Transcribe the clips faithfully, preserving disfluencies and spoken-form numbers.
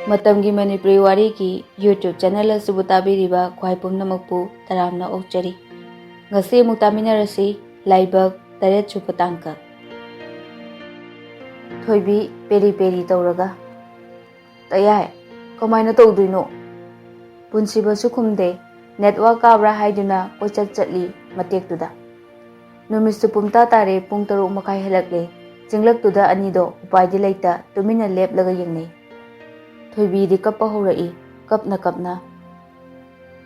ꯃꯇꯝꯒꯤ ꯃꯅꯤꯄꯨꯔꯤ ꯋꯥꯔꯤꯒꯤ YouTube channel ꯑꯁꯤꯕꯨ ꯇꯥꯕꯤꯔꯤꯕ ꯈ꯭ꯋꯥꯏ ꯄꯨꯝꯅꯃꯛꯄꯨ ꯇꯔꯥꯝꯅ ꯑꯣꯛꯆꯔꯤ꯫ ꯉꯁꯤ ꯑꯃꯨꯛ ꯇꯥꯃꯤꯟꯅꯔꯁꯤ, ꯂꯥꯏꯕꯛ ꯇꯔꯦꯠ ꯁꯨꯕ ꯇꯥꯡꯀꯛ꯫ ꯊꯣꯏꯕꯤ ꯄꯦꯔꯤ ꯄꯦꯔꯤ ꯇꯧꯔꯒ, "ꯇꯌꯥꯏ, ꯀꯃꯥꯏꯅ ꯇꯧꯗꯣꯏꯅꯣ?" ꯄꯨꯟꯁꯤꯕꯁꯨ ꯈꯨꯝꯗꯦ꯫ ꯅꯦꯠꯋꯥꯛ ꯀꯥꯕ꯭ꯔꯥ ꯍꯥꯏꯗꯨꯅ ꯀꯣꯏꯆꯠ ꯆꯠꯂꯤ ꯃꯇꯦꯛꯇꯨꯗ꯫ ꯅꯨꯃꯤꯠꯁꯨ ꯄꯨꯝꯇꯥ ꯇꯥꯔꯦ, ꯄꯨꯡ ꯇꯔꯨꯛ ꯃꯈꯥꯏ ꯍꯦꯜꯂꯛꯂꯦ꯫ ꯆꯤꯡꯂꯛꯇꯨꯗ ꯑꯅꯤꯗꯣ ꯎꯄꯥꯏꯗꯤ ꯂꯩꯇ ꯇꯨꯃꯤꯟꯅ ꯂꯦꯞꯂꯒ ꯌꯦꯡꯅꯩ꯫ ꯊꯣꯏꯕꯤꯗꯤ ꯀꯞꯄ ꯍꯧꯔꯛꯏ, ꯀꯞꯅ ꯀꯞꯅ꯫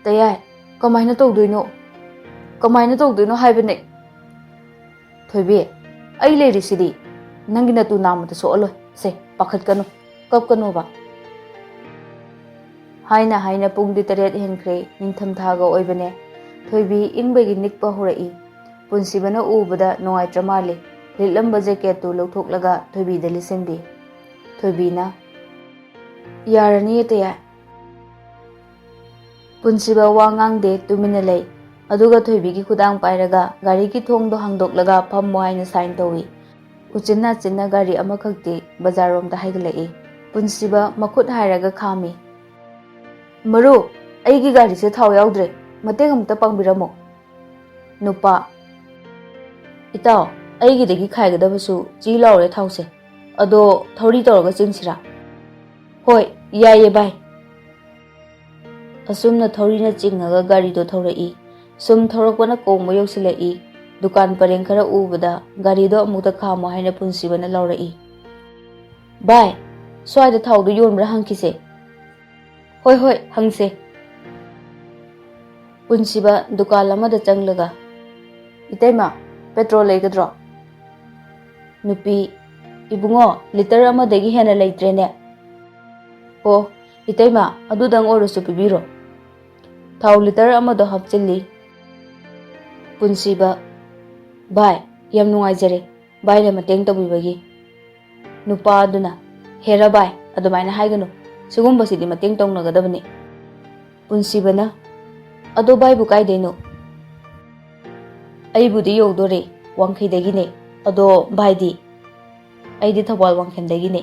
"ꯇꯌꯥꯏ, ꯀꯃꯥꯏꯅ ꯇꯧꯗꯣꯏꯅꯣ? ꯀꯃꯥꯏꯅ ꯇꯧꯗꯣꯏꯅꯣ ꯍꯥꯏꯕꯅꯦ?" "ꯊꯣꯏꯕꯤ, ꯑꯩ ꯂꯩꯔꯤꯁꯤꯗꯤ꯫ ꯅꯪꯒꯤ ꯅꯇꯨ ꯅꯥꯃꯇ ꯁꯣꯛꯍꯜꯂꯣꯏ꯫ ꯁꯦ, ꯄꯥꯈꯠꯀꯅꯨ, ꯀꯞꯀꯅꯣꯕ꯫" ꯍꯥꯏꯅ ꯍꯥꯏꯅ ꯄꯨꯡꯗꯤ ꯇꯔꯦꯠ ꯍꯦꯟꯈ꯭ꯔꯦ, ꯅꯤꯡꯊꯝꯊꯥꯒ ꯑꯣꯏꯕꯅꯦ꯫ ꯊꯣꯏꯕꯤ ꯏꯪꯕꯒꯤ ꯅꯤꯛꯄ ꯍꯧꯔꯛꯏ꯫ ꯄꯨꯟꯁꯤꯕꯅ ꯎꯕꯗ ꯅꯨꯡꯉꯥꯏꯇ꯭ꯔ ꯃꯥꯜꯂꯦ꯫ ꯂꯤꯠꯂꯝꯕ ꯖꯦꯀꯦꯠꯇꯨ ꯂꯧꯊꯣꯛꯂꯒ ꯊꯣꯏꯕꯤꯗ ꯂꯤꯠꯁꯤꯟꯕꯤ꯫ ꯊꯣꯏꯕꯤꯅ, "ꯌꯥꯔꯅꯤ, ꯇꯌꯥꯏ꯫" ꯄꯨꯟꯁꯤꯕ ꯋꯥ ꯉꯥꯡꯗꯦ, ꯇꯨꯃꯤꯟꯅ ꯂꯩ꯫ ꯑꯗꯨꯒ ꯊꯣꯏꯕꯤꯒꯤ ꯈꯨꯗꯥꯡ ꯄꯥꯏꯔꯒ ꯒꯥꯔꯤꯒꯤ ꯊꯣꯡꯗꯣ ꯍꯥꯡꯗꯣꯛꯂꯒ ꯐꯝꯃꯣ ꯍꯥꯏꯅ ꯁꯥꯏꯟ ꯇꯧꯏ꯫ ꯎꯆꯤꯟ ꯅꯥꯆꯤꯟꯅ ꯒꯥꯔꯤ ꯑꯃꯈꯛꯇꯤ ꯕꯖꯥꯔꯔꯣꯝꯗ ꯍꯥꯏꯒꯠꯂꯛꯏ꯫ ꯄꯨꯟꯁꯤꯕ ꯃꯈꯨꯠ ꯍꯥꯏꯔꯒ ꯈꯥꯝꯃꯤ꯫ "ꯃꯔꯨ, ꯑꯩꯒꯤ ꯒꯥꯔꯤꯁꯦ ꯊꯥꯎ ꯌꯥꯎꯗ꯭ꯔꯦ, ꯃꯇꯦꯡ ꯑꯃꯇ ꯄꯥꯡꯕꯤꯔꯝꯃꯣ꯫" ꯅꯨꯄꯥ, "ꯏꯇꯥꯎ, ꯑꯩꯒꯤꯗꯒꯤ ꯈꯥꯏꯒꯗꯕꯁꯨ ꯆꯤ ꯂꯥꯎꯔꯦ ꯊꯥꯎꯁꯦ꯫ ꯑꯗꯣ ꯊꯧꯔꯤ ꯇꯧꯔꯒ ꯆꯤꯡꯁꯤꯔꯥ?" "ꯍꯣꯏ, ꯌꯥꯏꯌꯦ ꯚꯥꯏ꯫" ꯑꯁꯨꯝꯅ ꯊꯧꯔꯤꯅ ꯆꯤꯡꯉꯒ ꯒꯥꯔꯤꯗꯣ ꯊꯧꯔꯛꯏ꯫ ꯁꯨꯝ ꯊꯧꯔꯛꯄꯅ ꯀꯣꯡꯕ ꯌꯧꯁꯤꯜꯂꯛꯏ꯫ ꯗꯨꯀꯥꯟ ꯄꯔꯦꯡ ꯈꯔ ꯎꯕꯗ ꯒꯥꯔꯤꯗꯣ ꯑꯃꯨꯛꯇ ꯈꯥꯝꯃꯣ ꯍꯥꯏꯅ ꯄꯨꯟꯁꯤꯕꯅ ꯂꯥꯎꯔꯛꯏ꯫ "ꯚꯥꯏ, ꯁ꯭ꯋꯥꯏꯗ ꯊꯥꯎꯗꯣ ꯌꯣꯟꯕ꯭ꯔꯥ ꯍꯪꯈꯤꯁꯦ꯫" "ꯍꯣꯏ, ꯍꯣꯏ, ꯍꯪꯁꯦ꯫" ꯄꯨꯟꯁꯤꯕ ꯗꯨꯀꯥꯟ ꯑꯃꯗ ꯆꯪꯂꯒ, "ꯏꯇꯩꯃ, ꯄꯦꯇ꯭ꯔꯣꯜ ꯂꯩꯒꯗ꯭ꯔꯣ?" ꯅꯨꯄꯤ, "ꯏꯕꯨꯡꯉꯣ, ꯂꯤꯇꯔ ꯑꯃꯗꯒꯤ ꯍꯦꯟꯅ ꯂꯩꯇ꯭ꯔꯦꯅꯦ꯫" "ꯑꯣ, ꯏꯇꯩꯃ, ꯑꯗꯨꯗꯪ ꯑꯣꯏꯔꯁꯨ ꯄꯤꯕꯤꯔꯣ꯫" ꯊꯥꯎ ꯂꯤꯇꯔ ꯑꯃꯗꯣ ꯍꯥꯞꯆꯤꯜꯂꯤ꯫ ꯄꯨꯟꯁꯤꯕ, "ꯚꯥꯏ, ꯌꯥꯝ ꯅꯨꯡꯉꯥꯏꯖꯔꯦ꯫ ꯚꯥꯏꯅ ꯃꯇꯦꯡ ꯇꯧꯕꯤꯕꯒꯤ꯫" ꯅꯨꯄꯥ ꯑꯗꯨꯅ, "ꯍꯦꯔꯥ ꯚꯥꯏ, ꯑꯗꯨꯃꯥꯏꯅ ꯍꯥꯏꯒꯅꯨ꯫ ꯁꯤꯒꯨꯝꯕꯁꯤꯗꯤ ꯃꯇꯦꯡ ꯇꯧꯅꯒꯗꯕꯅꯤ꯫" ꯄꯨꯟꯁꯤꯕꯅ, "ꯑꯗꯣ ꯚꯥꯏꯕꯨ ꯀꯥꯏꯗꯩꯅꯣ?" "ꯑꯩꯕꯨꯗꯤ ꯌꯧꯗꯣꯔꯦ, ꯋꯥꯡꯈꯩꯗꯒꯤꯅꯦ꯫ ꯑꯗꯣ ꯚꯥꯏꯗꯤ?" "ꯑꯩꯗꯤ ꯊꯧꯕꯥꯜ ꯋꯥꯡꯈꯦꯝꯗꯒꯤꯅꯦ꯫"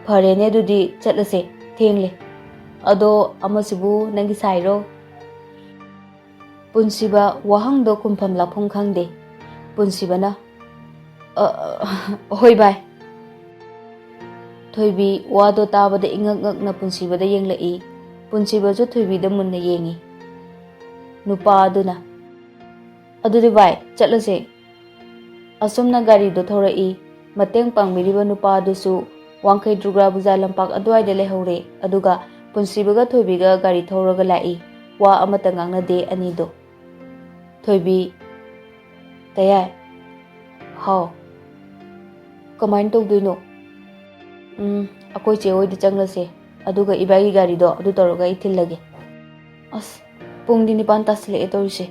"ꯐꯔꯦꯅꯦ, ꯑꯗꯨꯗꯤ ꯆꯠꯂꯁꯦ, ꯊꯦꯡꯂꯦ꯫ ꯑꯗꯣ ꯑꯃꯁꯤꯕꯨ ꯅꯪꯒꯤ ꯁꯥꯏꯔꯣ?" ꯄꯨꯟꯁꯤꯕ ꯋꯥꯍꯪꯗꯣ ꯈꯨꯝꯐꯝ ꯂꯥꯛꯐꯝ ꯈꯪꯗꯦ꯫ ꯄꯨꯟꯁꯤꯕꯅ, "ꯑ, ꯑ, ꯍꯣꯏ ꯚꯥꯏ꯫" ꯊꯣꯏꯕꯤ ꯋꯥꯗꯣ ꯇꯥꯕꯗ ꯏꯉꯛ ꯉꯛꯅ ꯄꯨꯟꯁꯤꯕꯗ ꯌꯦꯡꯂꯛꯏ꯫ ꯄꯨꯟꯁꯤꯕꯁꯨ ꯊꯣꯏꯕꯤꯗ ꯃꯨꯟꯅ ꯌꯦꯡꯉꯤ꯫ ꯅꯨꯄꯥ ꯑꯗꯨꯅ, "ꯑꯗꯨꯗꯤ ꯚꯥꯏ, ꯆꯠꯂꯁꯦ꯫" ꯑꯁꯨꯝꯅ ꯒꯥꯔꯤꯗꯨ ꯊꯧꯔꯛꯏ꯫ ꯃꯇꯦꯡ ꯄꯥꯡꯕꯤꯔꯤꯕ ꯅꯨꯄꯥ ꯑꯗꯨꯁꯨ ꯋꯥꯡꯈꯩ ꯗꯨꯔꯒꯥ ꯄꯨꯖꯥ ꯂꯝꯄꯥꯛ ꯑꯗꯨꯋꯥꯏꯗ ꯂꯩꯍꯧꯔꯦ꯫ ꯑꯗꯨꯒ ꯄꯨꯟꯁꯤꯕꯒ ꯊꯣꯏꯕꯤꯒ ꯒꯥꯔꯤ ꯊꯧꯔꯒ ꯂꯥꯛꯏ꯫ ꯋꯥ ꯑꯃꯠꯇ ꯉꯥꯡꯅꯗꯦ ꯑꯅꯤꯗꯣ꯫ ꯊꯣꯏꯕꯤ, "ꯇꯌꯥꯏ꯫" "ꯍꯥꯎ꯫" "ꯀꯃꯥꯏꯅ ꯇꯧꯗꯣꯏꯅꯣ?" "ꯎꯝ, ꯑꯩꯈꯣꯏ ꯆꯦ ꯍꯣꯏꯗ ꯆꯪꯂꯁꯦ꯫ ꯑꯗꯨꯒ ꯏꯕꯥꯏꯒꯤ ꯒꯥꯔꯤꯗꯣ ꯑꯗꯨ ꯇꯧꯔꯒ ꯑꯩ ꯊꯤꯜꯂꯒꯦ꯫" "ꯑꯁ, ꯄꯨꯡꯗꯤ ꯅꯤꯄꯥꯟ ꯇꯥꯁꯤꯜꯂꯛꯑꯦ ꯇꯧꯔꯤꯁꯦ꯫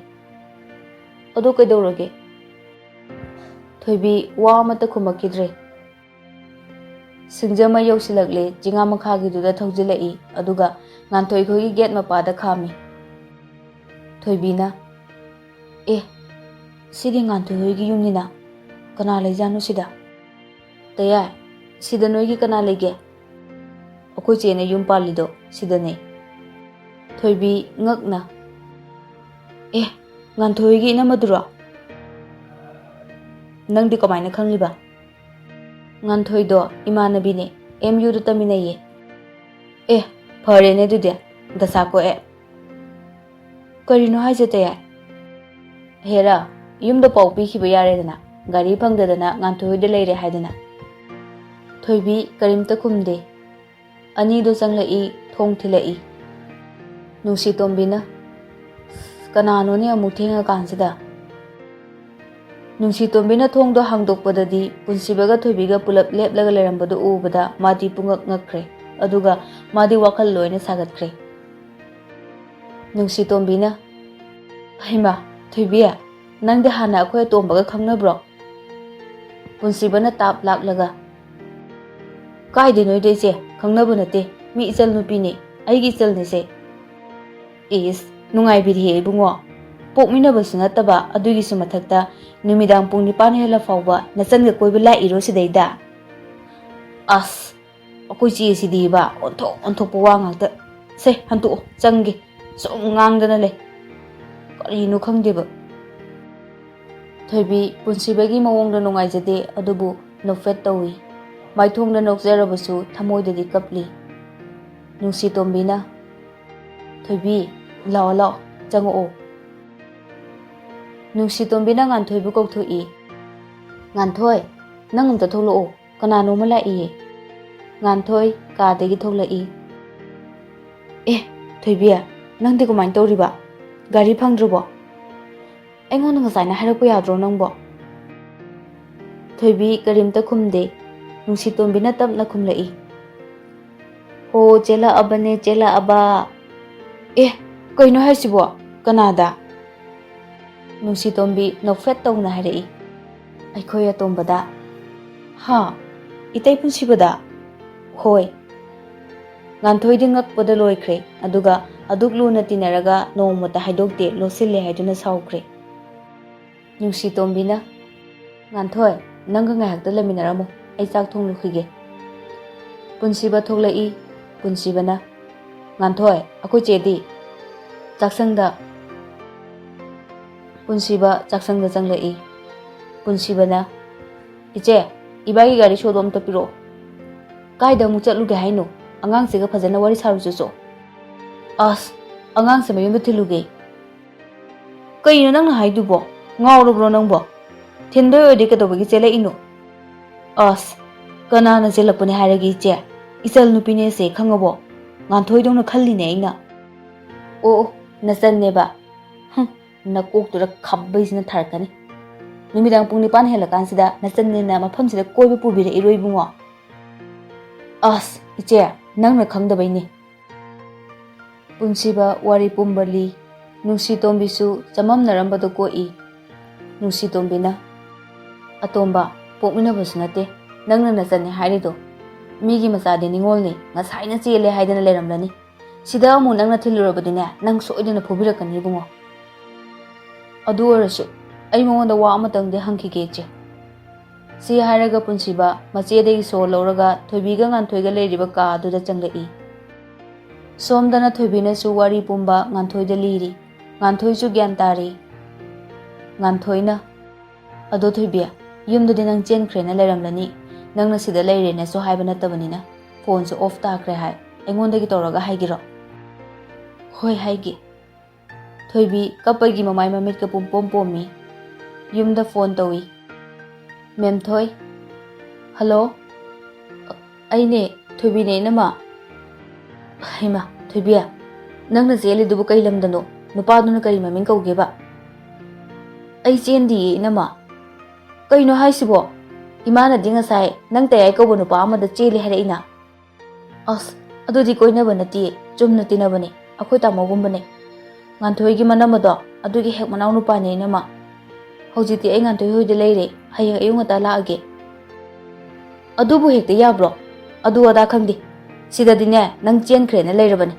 ꯑꯗꯨ ꯀꯩꯗꯧꯔꯒꯦ?" ꯊꯣꯏꯕꯤ ꯋꯥ ꯑꯃꯠꯇ ꯈꯨꯝꯃꯛꯈꯤꯗ꯭ꯔꯦ꯫ ꯁꯤꯡꯖꯃꯩ ꯌꯧꯁꯤꯜꯂꯛꯂꯦ꯫ ꯆꯤꯡꯉꯥ ꯃꯈꯥꯒꯤꯗꯨꯗ ꯊꯧꯖꯤꯜꯂꯛꯏ꯫ ꯑꯗꯨꯒ ꯉꯥꯟꯊꯣꯏ ꯈꯣꯏꯒꯤ ꯒꯦꯠ ꯃꯄꯥꯗ ꯈꯥꯝꯃꯤ꯫ ꯊꯣꯏꯕꯤꯅ, "ꯑꯦ, ꯁꯤꯗꯤ ꯉꯥꯟꯊꯣꯏ ꯍꯣꯏꯒꯤ ꯌꯨꯝꯅꯤꯅ꯫ ꯀꯅꯥ ꯂꯩꯖꯥꯠꯅꯣ ꯁꯤꯗ?" "ꯇꯌꯥꯏ, ꯁꯤꯗ ꯅꯣꯏꯒꯤ ꯀꯅꯥ ꯂꯩꯒꯦ?" "ꯑꯩꯈꯣꯏ ꯆꯦꯅ ꯌꯨꯝ ꯄꯥꯜꯂꯤꯗꯣ ꯁꯤꯗꯅꯦ꯫" ꯊꯣꯏꯕꯤ ꯉꯛꯅ, "ꯑꯦ, ꯉꯥꯟꯊꯣꯏꯒꯤ ꯏꯅꯝꯃꯗꯨꯔꯣ? ꯅꯪꯗꯤ ꯀꯃꯥꯏꯅ ꯈꯪꯂꯤꯕ?" "ꯉꯥꯟꯊꯣꯏꯗꯣ ꯏꯃꯥꯟꯅꯕꯤꯅꯦ, ꯑꯦꯝ ꯌꯨꯗ ꯇꯝꯃꯤꯟꯅꯩꯌꯦ꯫" "ꯑꯦ, ꯐꯔꯦꯅꯦ ꯑꯗꯨꯗꯤ, ꯗꯁꯥ ꯀꯣꯛꯑꯦ꯫" "ꯀꯔꯤꯅꯣ ꯍꯥꯏꯁꯦ ꯇꯌꯥꯏ?" "ꯍꯦꯔꯥ, ꯌꯨꯝꯗ ꯄꯥꯎ ꯄꯤꯈꯤꯕ ꯌꯥꯔꯦꯗꯅ, ꯒꯥꯔꯤ ꯐꯪꯗꯗꯅ ꯉꯥꯟꯊꯣꯏ ꯍꯣꯏꯗ ꯂꯩꯔꯦ ꯍꯥꯏꯗꯅ꯫" ꯊꯣꯏꯕꯤ ꯀꯔꯤꯝꯇ ꯈꯨꯝꯗꯦ꯫ ꯑꯅꯤꯗꯣ ꯆꯪꯂꯛꯏ, ꯊꯣꯡ ꯊꯤꯜꯂꯛꯏ꯫ ꯅꯨꯡꯁꯤꯇꯣꯝꯕꯤꯅ, "ꯀꯅꯥꯅꯣꯅꯦ ꯑꯃꯨꯛ ꯊꯦꯡꯉꯀꯥꯟꯁꯤꯗ?" ꯅꯨꯡꯁꯤꯇꯣꯝꯕꯤꯅ ꯊꯣꯡꯗꯣ ꯍꯥꯡꯗꯣꯛꯄꯗꯗꯤ ꯄꯨꯟꯁꯤꯕꯒ ꯊꯣꯏꯕꯤꯒ ꯄꯨꯂꯞ ꯂꯦꯞꯂꯒ ꯂꯩꯔꯝꯕꯗꯨ ꯎꯕꯗ ꯃꯥꯗꯤ ꯄꯨꯡꯉꯛ ꯉꯛꯈ꯭ꯔꯦ꯫ ꯑꯗꯨꯒ ꯃꯥꯗꯤ ꯋꯥꯈꯜ ꯂꯣꯏꯅ ꯁꯥꯒꯠꯈ꯭ꯔꯦ꯫ ꯅꯨꯡꯁꯤꯇꯣꯝꯕꯤꯅ, "ꯍꯩꯃꯥ, ꯊꯣꯏꯕꯤ, ꯅꯪꯗꯤ ꯍꯥꯟꯅ ꯑꯩꯈꯣꯏ ꯑꯇꯣꯝꯕꯒ ꯈꯪꯅꯕ꯭ꯔꯣ?" ꯄꯨꯟꯁꯤꯕꯅ ꯇꯥꯞ ꯂꯥꯛꯂꯒ, "ꯀꯥꯏꯗꯩꯅꯣꯗ ꯏꯆꯦ, ꯈꯪꯅꯕ ꯅꯠꯇꯦ, ꯃꯤ ꯏꯆꯜ ꯅꯨꯄꯤꯅꯦ, ꯑꯩꯒꯤ ꯏꯆꯜꯅꯦꯁꯦ꯫" "ꯏꯁ, ꯅꯨꯡꯉꯥꯏꯕꯤꯔꯦꯍꯦ ꯏꯕꯨꯡꯉꯣ, ꯄꯣꯛꯃꯤꯟꯅꯕꯁꯨ ꯅꯠꯇꯕ ꯑꯗꯨꯒꯤꯁꯨ ꯃꯊꯛꯇ ꯅꯨꯃꯤꯗꯥꯡ ꯄꯨꯡ ꯅꯤꯄꯥꯟ ꯍꯦꯜꯂ ꯐꯥꯎꯕ ꯅꯆꯟꯒ ꯀꯣꯏꯕ ꯂꯥꯛꯏꯔꯣ ꯁꯤꯗꯩꯗ?" "ꯑꯁ, ꯑꯩꯈꯣꯏ ꯆꯦꯁꯤꯗꯤꯕ ꯑꯣꯟꯊꯣꯛ ꯑꯣꯟꯊꯣꯛꯄ ꯋꯥ ꯉꯥꯛꯇ꯫ "ꯁꯦ, ꯍꯟꯇꯣꯛꯑꯣ, ꯆꯪꯒꯦ꯫ ꯁꯨꯝ ꯉꯥꯡꯗꯅ ꯂꯩ꯫ ꯀꯔꯤꯅꯣ ꯈꯪꯗꯦꯕ꯫" ꯊꯣꯏꯕꯤ ꯄꯨꯟꯁꯤꯕꯒꯤ ꯃꯑꯣꯡꯗ ꯅꯨꯡꯉꯥꯏꯖꯗꯦ, ꯑꯗꯨꯕꯨ ꯅꯣꯛꯐꯦꯠ ꯇꯧꯏ꯫ ꯃꯥꯏꯊꯣꯡꯗ ꯅꯣꯛꯆꯔꯕꯁꯨ ꯊꯃꯣꯏꯗꯗꯤ ꯀꯞꯂꯤ꯫ ꯅꯨꯡꯁꯤꯇꯣꯝꯕꯤꯅ, "ꯊꯣꯏꯕꯤ, ꯂꯥꯛꯑꯣ, ꯂꯥꯛꯑꯣ, ꯆꯪꯉꯛꯑꯣ꯫" ꯅꯨꯡꯁꯤꯇꯣꯝꯕꯤꯅ ꯉꯥꯟꯊꯣꯏꯕꯨ ꯀꯧꯊꯣꯛꯏ꯫ "ꯉꯥꯟꯊꯣꯏ, ꯅꯪ ꯑꯝꯇ ꯊꯣꯛꯂꯛꯑꯣ, ꯀꯅꯥꯅꯣꯝꯃ ꯂꯥꯛꯏꯌꯦ꯫" ꯉꯥꯟꯊꯣꯏ ꯀꯥꯗꯒꯤ ꯊꯣꯛꯂꯛꯏ꯫ "ꯑꯦ, ꯊꯣꯏꯕꯤ, ꯅꯪꯗꯤ ꯀꯃꯥꯏꯅ ꯇꯧꯔꯤꯕ? ꯒꯥꯔꯤ ꯐꯪꯗ꯭ꯔꯕꯣ? ꯑꯩꯉꯣꯟꯗ ꯉꯁꯥꯏꯅ ꯍꯥꯏꯔꯛꯄ ꯌꯥꯗ꯭ꯔꯣ ꯅꯪꯕꯣ?" ꯊꯣꯏꯕꯤ ꯀꯔꯤꯝꯇ ꯈꯨꯝꯗꯦ꯫ ꯅꯨꯡꯁꯤꯇꯣꯝꯕꯤꯅ ꯇꯞꯅ ꯈꯨꯝꯂꯛꯏ꯫ "ꯑꯣ, ꯆꯦꯜꯂꯛꯑꯕꯅꯦ, ꯆꯦꯜꯂꯛꯑꯕ꯫" "ꯑꯦ, ꯀꯩꯅꯣ ꯍꯥꯏꯁꯤꯕꯣ? ꯀꯅꯥꯗ?" ꯅꯨꯡꯁꯤꯇꯣꯝꯕꯤ ꯅꯣꯛꯐꯦꯠ ꯇꯧꯅ ꯍꯥꯏꯔꯛꯏ꯫ "ꯑꯩꯈꯣꯏ ꯑꯇꯣꯝꯕꯗ꯫" "ꯍꯥ? ꯏꯇꯩ ꯄꯨꯟꯁꯤꯕꯗ?" "ꯍꯣꯏ꯫" ꯉꯥꯟꯊꯣꯏꯗꯤ ꯉꯛꯄꯗ ꯂꯣꯏꯈ꯭ꯔꯦ, ꯑꯗꯨꯒ ꯑꯗꯨꯛ ꯂꯨꯅ ꯇꯤꯟꯅꯔꯒ ꯅꯣꯡꯃꯇ ꯍꯥꯏꯗꯣꯛꯇꯦ, ꯂꯣꯠꯁꯤꯜꯂꯦ ꯍꯥꯏꯗꯨꯅ ꯁꯥꯎꯈ꯭ꯔꯦ꯫ ꯅꯨꯡꯁꯤꯇꯣꯝꯕꯤꯅ, "ꯉꯥꯟꯊꯣꯏ, ꯅꯪꯒ ꯉꯥꯏꯍꯥꯛꯇ ꯂꯩꯃꯤꯟꯅꯔꯝꯃꯣ, ꯑꯩ ꯆꯥꯛ ꯊꯣꯡꯂꯨꯈꯤꯒꯦ꯫" ꯄꯨꯟꯁꯤꯕ ꯊꯣꯛꯂꯛꯏ꯫ ꯄꯨꯟꯁꯤꯕꯅ, "ꯉꯥꯟꯊꯣꯏ, ꯑꯩꯈꯣꯏ ꯆꯦꯗꯤ?" "ꯆꯥꯛꯁꯪꯗ꯫" ꯄꯨꯟꯁꯤꯕ ꯆꯥꯛꯁꯪꯗ ꯆꯪꯂꯛꯏ꯫ ꯄꯨꯟꯁꯤꯕꯅ, "ꯏꯆꯦ, ꯏꯕꯥꯒꯤ ꯒꯥꯔꯤ ꯁꯣꯗꯣ ꯑꯝꯇ ꯄꯤꯔꯛꯑꯣ꯫" "ꯀꯥꯏꯗ ꯑꯃꯨꯛ ꯆꯠꯂꯨꯒꯦ ꯍꯥꯏꯅꯣ? ꯑꯉꯥꯡꯁꯤꯒ ꯐꯖꯅ ꯋꯥꯔꯤ ꯁꯥꯔꯨꯆꯣ ꯆꯣ꯫" "ꯑꯁ, ꯑꯉꯥꯡꯁꯦ ꯃꯌꯨꯝꯗ ꯊꯤꯜꯂꯨꯒꯦ꯫" "ꯀꯩꯅꯣ ꯅꯪꯅ ꯍꯥꯏꯗꯨꯕꯣ? ꯉꯥꯎꯔꯕ꯭ꯔꯣ ꯅꯪꯕꯣ? ꯊꯤꯟꯗꯣꯏ ꯑꯣꯏꯔꯗꯤ ꯀꯩꯗꯧꯕꯒꯤ ꯆꯦꯜꯂꯛꯏꯅꯣ?" "ꯑꯁ, ꯀꯅꯥꯅ ꯆꯦꯜꯂꯛꯄꯅꯦ ꯍꯥꯏꯔꯒꯦ ꯏꯆꯦ? ꯏꯆꯜ ꯅꯨꯄꯤꯅꯦꯁꯦ ꯈꯪꯉꯕꯣ? ꯉꯥꯟꯊꯣꯏꯗꯧꯅ ꯈꯜꯂꯤꯅꯦ ꯑꯩꯅ꯫" "ꯑꯣ, ꯑꯣ, ꯅꯆꯟꯅꯦꯕ꯫ ꯍꯨꯝ, ꯅꯀꯣꯛꯇꯨꯗ ꯈꯥꯕꯩꯁꯤꯅ ꯊꯥꯔꯛꯀꯅꯤ꯫ ꯅꯨꯃꯤꯗꯥꯡ ꯄꯨꯡ ꯅꯤꯄꯥꯟ ꯍꯦꯜꯂꯀꯥꯟꯁꯤꯗ ꯅꯆꯟꯅꯦꯅ ꯃꯐꯝꯁꯤꯗ ꯀꯣꯏꯕ ꯄꯨꯕꯤꯔꯛꯏꯔꯣ ꯏꯕꯨꯡꯉꯣ?" "ꯑꯁ, ꯏꯆꯦ, ꯅꯪꯅ ꯈꯪꯗꯕꯩꯅꯦ꯫" ꯄꯨꯟꯁꯤꯕ ꯋꯥꯔꯤ ꯄꯨꯝꯕ ꯂꯤ꯫ ꯅꯨꯡꯁꯤꯇꯣꯝꯕꯤꯁꯨ ꯆꯃꯝꯅꯔꯝꯕꯗꯨ ꯀꯣꯛꯏ꯫ ꯅꯨꯡꯁꯤꯇꯣꯝꯕꯤꯅ, "ꯑꯇꯣꯝꯕ, ꯄꯣꯛꯃꯤꯟꯅꯕꯁꯨ ꯅꯠꯇꯦ, ꯅꯪꯅ ꯅꯆꯟꯅꯦ ꯍꯥꯏꯔꯤꯗꯣ꯫ ꯃꯤꯒꯤ ꯃꯆꯥꯗꯤ ꯅꯤꯉꯣꯜꯅꯤ, ꯉꯁꯥꯏꯅ ꯆꯦꯜꯂꯦ ꯍꯥꯏꯗꯅ ꯂꯩꯔꯝꯂꯅꯤ꯫ ꯁꯤꯗ ꯑꯃꯨꯛ ꯅꯪꯅ ꯊꯤꯜꯂꯨꯔꯕꯗꯤꯅꯦ, ꯅꯪ ꯁꯣꯏꯗꯅ ꯐꯨꯕꯤꯔꯛꯀꯅꯤ ꯏꯕꯨꯡꯉꯣ꯫ ꯑꯗꯨ ꯑꯣꯏꯔꯁꯨ ꯑꯩ ꯃꯉꯣꯟꯗ ꯋꯥ ꯑꯃꯇꯪꯗꯤ ꯍꯪꯈꯤꯒꯦ ꯏꯆꯦ꯫" ꯁꯤ ꯍꯥꯏꯔꯒ ꯄꯨꯟꯁꯤꯕ ꯃꯆꯦꯗꯒꯤ ꯁꯣ ꯂꯧꯔꯒ ꯊꯣꯏꯕꯤꯒ ꯉꯥꯟꯊꯣꯏꯒ ꯂꯩꯔꯤꯕ ꯀꯥ ꯑꯗꯨꯗ ꯆꯪꯂꯛꯏ꯫ ꯁꯣꯝꯗꯅ ꯊꯣꯏꯕꯤꯅꯁꯨ ꯋꯥꯔꯤ ꯄꯨꯝꯕ ꯉꯥꯟꯊꯣꯏꯗ ꯂꯤꯔꯤ꯫ ꯉꯥꯟꯊꯣꯏꯁꯨ ꯒ꯭ꯌꯥꯟ ꯇꯥꯔꯤ꯫ ꯉꯥꯟꯊꯣꯏꯅ, "ꯑꯗꯣ ꯊꯣꯏꯕꯤ, ꯌꯨꯝꯗꯗꯤ ꯅꯪ ꯆꯦꯟꯈ꯭ꯔꯦꯅ ꯂꯩꯔꯝꯂꯅꯤ꯫ ꯅꯪꯅ ꯁꯤꯗ ꯂꯩꯔꯦꯅꯁꯨ ꯍꯥꯏꯕ ꯅꯠꯇꯕꯅꯤꯅ꯫ ꯐꯣꯟꯁꯨ ꯑꯣꯐ ꯇꯥꯈ꯭ꯔꯦ ꯍꯥꯏ꯫ ꯑꯩꯉꯣꯟꯗꯒꯤ ꯇꯧꯔꯒ ꯍꯥꯏꯒꯦꯔꯣ?" "ꯍꯣꯏ, ꯍꯥꯏꯒꯦ꯫" ꯊꯣꯏꯕꯤ ꯀꯞꯄꯒꯤ ꯃꯃꯥꯏ ꯃꯃꯤꯠꯀ ꯄꯨꯝꯄꯣꯝ ꯄꯣꯝꯃꯤ꯫ ꯌꯨꯝꯗ ꯐꯣꯟ ꯇꯧꯏ꯫ "ꯃꯦꯝꯊꯣꯏ꯫" "ꯍꯜꯂꯣ꯫ ꯑꯩꯅꯦ, ꯊꯣꯏꯕꯤꯅꯦ, ꯏꯅꯝꯃ꯫" "ꯍꯩꯃꯥ, ꯊꯣꯏꯕꯤ, ꯅꯪꯅ ꯆꯦꯜꯂꯤꯗꯨꯕꯨ ꯀꯩ ꯂꯝꯗꯅꯣ? ꯅꯨꯄꯥꯗꯨꯅ ꯀꯔꯤ ꯃꯃꯤꯡ ꯀꯧꯒꯦꯕ?" "ꯑꯩ ꯆꯦꯟꯗꯤꯌꯦ, ꯏꯅꯝꯃ꯫" "ꯀꯩꯅꯣ ꯍꯥꯏꯁꯤꯕꯣ? ꯏꯃꯥꯅꯗꯤ ꯉꯁꯥꯏ ꯅꯪ ꯇꯌꯥꯏ ꯀꯧꯕ ꯅꯨꯄꯥ ꯑꯃꯗ ꯆꯦꯜꯂꯤ ꯍꯥꯏꯔꯛꯏꯅ꯫" "ꯑꯁ, ꯑꯗꯨꯗꯤ ꯀꯣꯏꯅꯕ ꯅꯠꯇꯦ, ꯆꯨꯝꯅ ꯇꯤꯟꯅꯕꯅꯦ, ꯑꯩꯈꯣꯏ ꯇꯥꯃꯣꯒꯨꯝꯕꯅꯦ꯫ ꯉꯥꯟꯊꯣꯏꯒꯤ ꯃꯅꯝ ꯑꯗꯣ, ꯑꯗꯨꯒꯤ ꯍꯦꯛ ꯃꯅꯥꯎ ꯅꯨꯄꯥꯅꯦ, ꯏꯅꯝꯃ꯫ ꯍꯧꯖꯤꯛꯇꯤ ꯑꯩ ꯉꯥꯟꯊꯣꯏ ꯍꯣꯏꯗ ꯂꯩꯔꯦ, ꯍꯌꯦꯡ ꯑꯌꯨꯛ ꯉꯟꯇꯥ ꯂꯥꯛꯑꯒꯦ꯫" "ꯑꯗꯨꯕꯨ ꯍꯦꯛꯇ ꯌꯥꯕ꯭ꯔꯣ? ꯑꯗꯨ ꯑꯗꯥ ꯈꯪꯗꯦ꯫ ꯁꯤꯗꯗꯤꯅꯦ, ꯅꯪ ꯆꯦꯟꯈ꯭ꯔꯦꯅ ꯂꯩꯔꯕꯅꯦ꯫